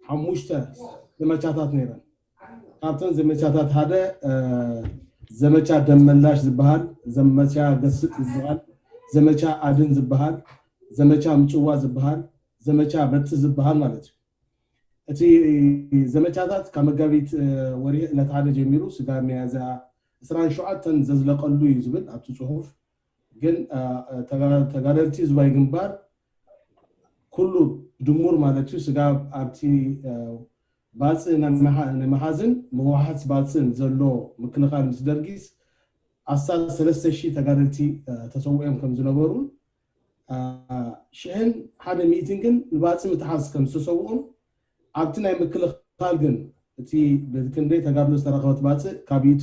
ሓሙሽተ ዘመቻታት ነይረን። ካብተን ዘመቻታት ሓደ ዘመቻ ደመላሽ ዝበሃል፣ ዘመቻ ገስጥ ዝበሃል፣ ዘመቻ ኣድን ዝበሃል፣ ዘመቻ ምጭዋ ዝበሃል፣ ዘመቻ በጢ ዝበሃል ማለት እዩ። እቲ ዘመቻታት ካብ መጋቢት ወርሒ ዕለት ሓደ ጀሚሩ ስጋብ ሚያዝያ ዕስራን ሸውዓተን ዘዝለቀሉ እዩ ዝብል ኣብቲ ፅሑፍ። ግን ተጋደልቲ ህዝባዊ ግንባር ኩሉ ድሙር ማለት እዩ ስጋብ ኣብቲ ባፅእ ናይ መሓዝን ምውሓስ ባፅእን ዘሎ ምክልኻል ምስ ደርጊስ ኣስታት ሰለስተ ሺህ ተጋደልቲ ተሰዊኦም ከም ዝነበሩን ሽሕን ሓደ ሚእትን ግን ንባፅእ ምትሓዝ ከም ዝተሰውኡን ኣብቲ ናይ ምክልኻል ግን እቲ ብክንደይ ተጋድሎ ዝተረኸበት ባፅእ ካብ ኢድ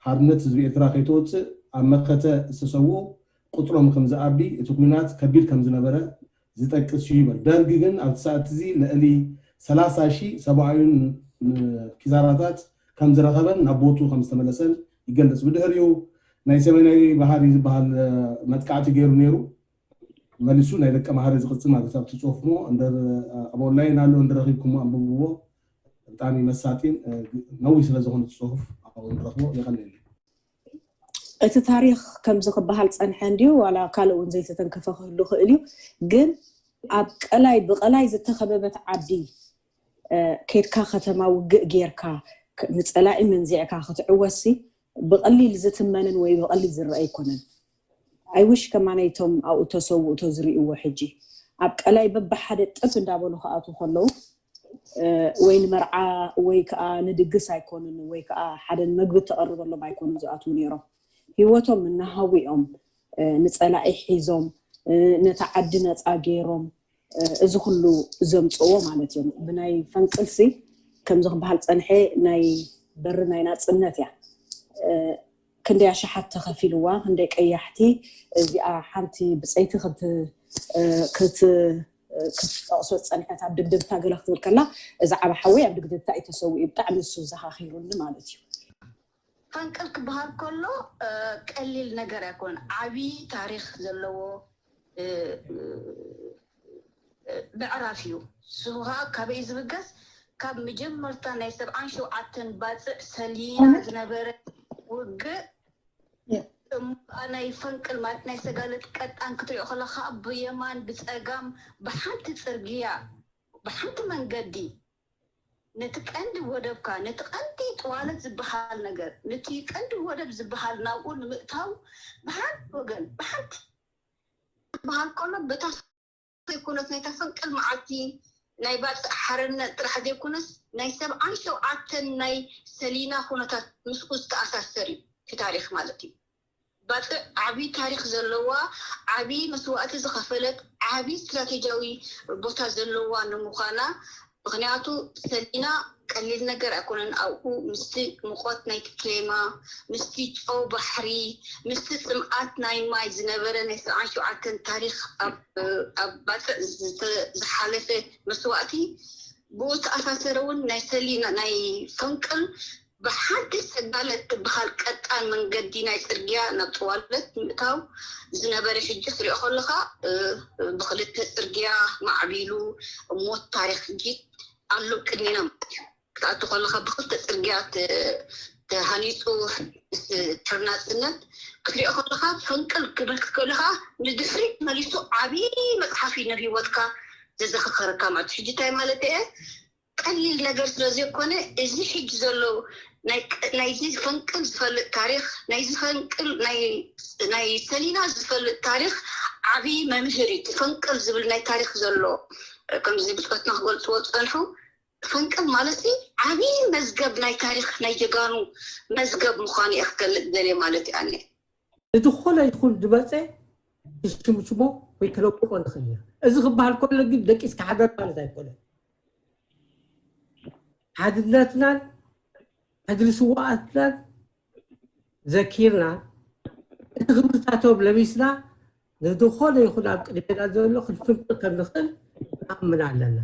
ሓርነት ህዝቢ ኤርትራ ከይትወፅእ ኣብ መኸተ ዝተሰውኡ ቁፅሮም ከም ዝኣቢ እቲ ኲናት ከቢድ ከም ዝነበረ ዝጠቅስ እዩ ይብል። ደርጊ ግን ኣብቲ ሰዓት እዚ ልዕሊ ሰላሳ ሺህ ሰብኣዊን ኪሳራታት ከም ዝረኸበን ናብ ቦቱ ከም ዝተመለሰን ይገልጽ። ብድሕሪኡ ናይ ሰሜናዊ ባህሪ ዝበሃል መጥቃዕቲ ገይሩ ነይሩ። መሊሱ ናይ ደቀ መሓሪ ዝቕጽል ማለት ኣብቲ ጽሑፍ እሞ እንደር ኣብ ኦንላይን ኣሎ እንድረኺብኩሞ ኣንብብዎ። ብጣዕሚ መሳጢን ነዊሕ ስለ ዝኾነ እቲ ጽሑፍ ኣብኡ ንረኽቦ። የቐንየለይ። እቲ ታሪኽ ከምዚ ክበሃል ጸንሐ እንድዩ ዋላ ካልእ እውን ዘይተተንከፈ ክህሉ ክእል እዩ። ግን ኣብ ቀላይ ብቐላይ ዝተኸበበት ዓዲ ከድካ ከተማ ውግእ ጌርካ ንጸላኢ መንዚዕካ ክትዕወሲ ብቐሊል ዝትመንን ወይ ብቐሊል ዝረአ ኣይኮነን። I wish ከማነይቶም ኣብኡ ተሰውኡ ተዝርእይዎ ሕጂ ኣብ ቀላይ በብሓደ ጥፍ እንዳበሉ ክኣትዉ ከለዉ ወይ ንመርዓ ወይ ከዓ ንድግስ ኣይኮኑን ወይ ከዓ ሓደ መግቢ ተቐርበሎም ኣይኮኑን ዝኣትዉ ነይሮም። ህይወቶም እናሃቡ እዮም ንፀላኢ ሒዞም ነታ ዓዲ ነፃ ገይሮም እዚ ኩሉ ዘምፅእዎ ማለት እዮም። ብናይ ፈንቅልሲ ከምዚ ክበሃል ፀንሐ ናይ በሪ ናይ ናፅነት እያ። ክንደይ ኣሽሓት ተኸፊልዋ፣ ክንደይ ቀያሕቲ እዚኣ ሓንቲ ብፀይቲ ክትጠቕሶ ዝፀንሐት ኣብ ድግድግታ ገለ ክትብል ከላ፣ እዚ ዓብ ሓወይ ኣብ ድግድግታ እዩ ተሰዊኡ። ብጣዕሚ እሱ ዘኻኺሩኒ ማለት እዩ። ፈንቅል ክበሃል ከሎ ቀሊል ነገር ኣይኮነን። ዓብዪ ታሪኽ ዘለዎ ምዕራፍ እዩ። ንሱ ከዓ ካበይ እዩ ዝብገስ? ካብ መጀመርታ ናይ ሰብዓን ሸውዓተን ባፅዕ ሰሊና ዝነበረ ውግእ እሞ ናይ ፈንቅል ማለት ናይ ሰጋለት ቀጣን ክትሪኦ ከለካ ብየማን ብፀጋም ብሓንቲ ፅርግያ ብሓንቲ መንገዲ ነቲ ቀንዲ ወደብካ ነቲ ቀንዲ ጥዋለት ዝበሃል ነገር ነቲ ቀንዲ ወደብ ዝበሃል ናብኡ ንምእታው ብሓንቲ ወገን ብሓንቲ ዝበሃል ከሎ በታ ዘይኮነት ናይ ተፈንቅል መዓልቲ ናይ ባፅዕ ሓርነት ጥራሕ ዘይኮነስ ናይ ሰብዓን ሸውዓተን ናይ ሰሊና ኩነታት ምስኡ ዝተኣሳሰር እዩ እቲ ታሪኽ ማለት እዩ። ባጽዕ ዓቢ ታሪኽ ዘለዋ፣ ዓቢ መስዋእቲ ዝኸፈለት፣ ዓቢ ስትራቴጂያዊ ቦታ ዘለዋ ንምዃና፣ ምኽንያቱ ሰሊና ቀሊል ነገር ኣይኮነን። ኣብኡ ምስቲ ሙቐት ናይቲ ክሌማ፣ ምስቲ ጨው ባሕሪ፣ ምስቲ ጽምኣት ናይ ማይ ዝነበረ ናይ ሰብዓን ሸውዓተን ታሪኽ ኣብ ባጽዕ ዝሓለፈ መስዋእቲ ብኡ ተኣሳሰረ እውን ናይ ሰሊና ናይ ፈንቅል ብሓድሽ ሰጋለት ትበሃል ቀጣን መንገዲ ናይ ጽርግያ ናብ ጽዋለት ምእታው ዝነበረ ሕጂ ክትሪኦ ከለኻ ብክልተ ጽርግያ ማዕቢሉ እሞት ታሪኽ ሕጂ ኣሎ ቅድሚና ማለት እዩ። ክትኣቱ ከለኻ ብክልተ ጽርግያ ተሃኒፁ ትርናፅነት ክትሪኦ ከለኻ ፈንቅል ክብል ከለኻ ንድሕሪት መሊሱ ዓብዪ መፅሓፍ እዩ ንህይወትካ ዘዘኻኸረካ ማለት ሕጂ እንታይ ማለት እየ ቀሊል ነገር ስለዘይኮነ እዚ ሕጂ ዘሎ ናይዚ ፈንቅል ዝፈልጥ ታሪኽ ናይዚ ፈንቅል ናይ ሰሊና ዝፈልጥ ታሪኽ ዓብዪ መምህር እዩ። ፈንቅል ዝብል ናይ ታሪኽ ዘሎ ከምዚ ብፆትና ክገልፅዎ ዝፀንሑ ፈንቅል ማለት ዓብዪ መዝገብ ናይ ታሪኽ ናይ ጀጋኑ መዝገብ ምዃኑ እየ ክገልፅ ደልየ ማለት እዩ ኣነ። ንዝኾነ ይኹን ዝመፀ ክሽምሽሞ ወይ ክለውጦ ንኽእል ኢና። እዚ ክበሃል ከሎ ግን ደቂስካ ሓደር ማለት ኣይኮነን። ሓድነትናን ሕድሪ ስውኣትናን ዘኪርና እቲ ክብርታቶም ለቢስና ንዝኾነ ይኹን ኣብ ቅድሜና ዘሎ ክንፍንቅል ከም ንኽእል ንኣምን ኣለና።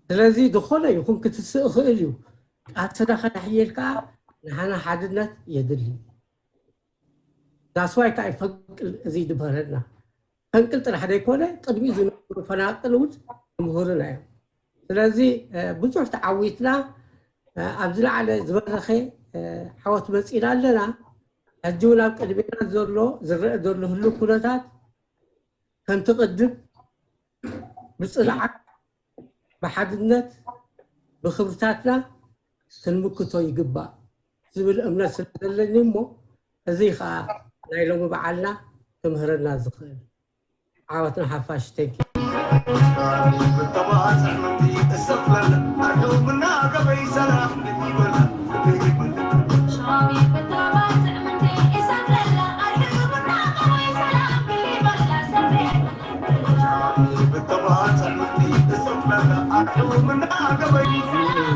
ስለዚ ዝኾነ ይኹን ክትስእ ይኽእል እዩ። ቃልስና ከነሕይል ከዓ ንሓና ሓድነት የድሊ። ዳስዋይ ከዓ ፈንቅል እዚ ይድበረና። ፈንቅል ጥራሕ ዘይኮነ ቅድሚኡ ዝነበሩ ፈናቅል እውን ይምህሩና እዮም። ስለዚ ብዙሕ ተዓዊትና ኣብ ዝለዓለ ዝበረኸ ዓወት መፂና ኣለና። ሕጂ እውን ኣብ ቅድሜና ዘሎ ዝረአ ዘሎ ህሉ ኩነታት ከምቲ ቅድም ብፅንዓት ብሓድነት ብክብርታትና ክንምክቶ ይግባእ ዝብል እምነት ስለ ዘለኒ እሞ እዚ ከዓ ናይ ሎሚ በዓልና ክምህረና ዝኽእል ዓወት ንሓፋሽ። Thank you።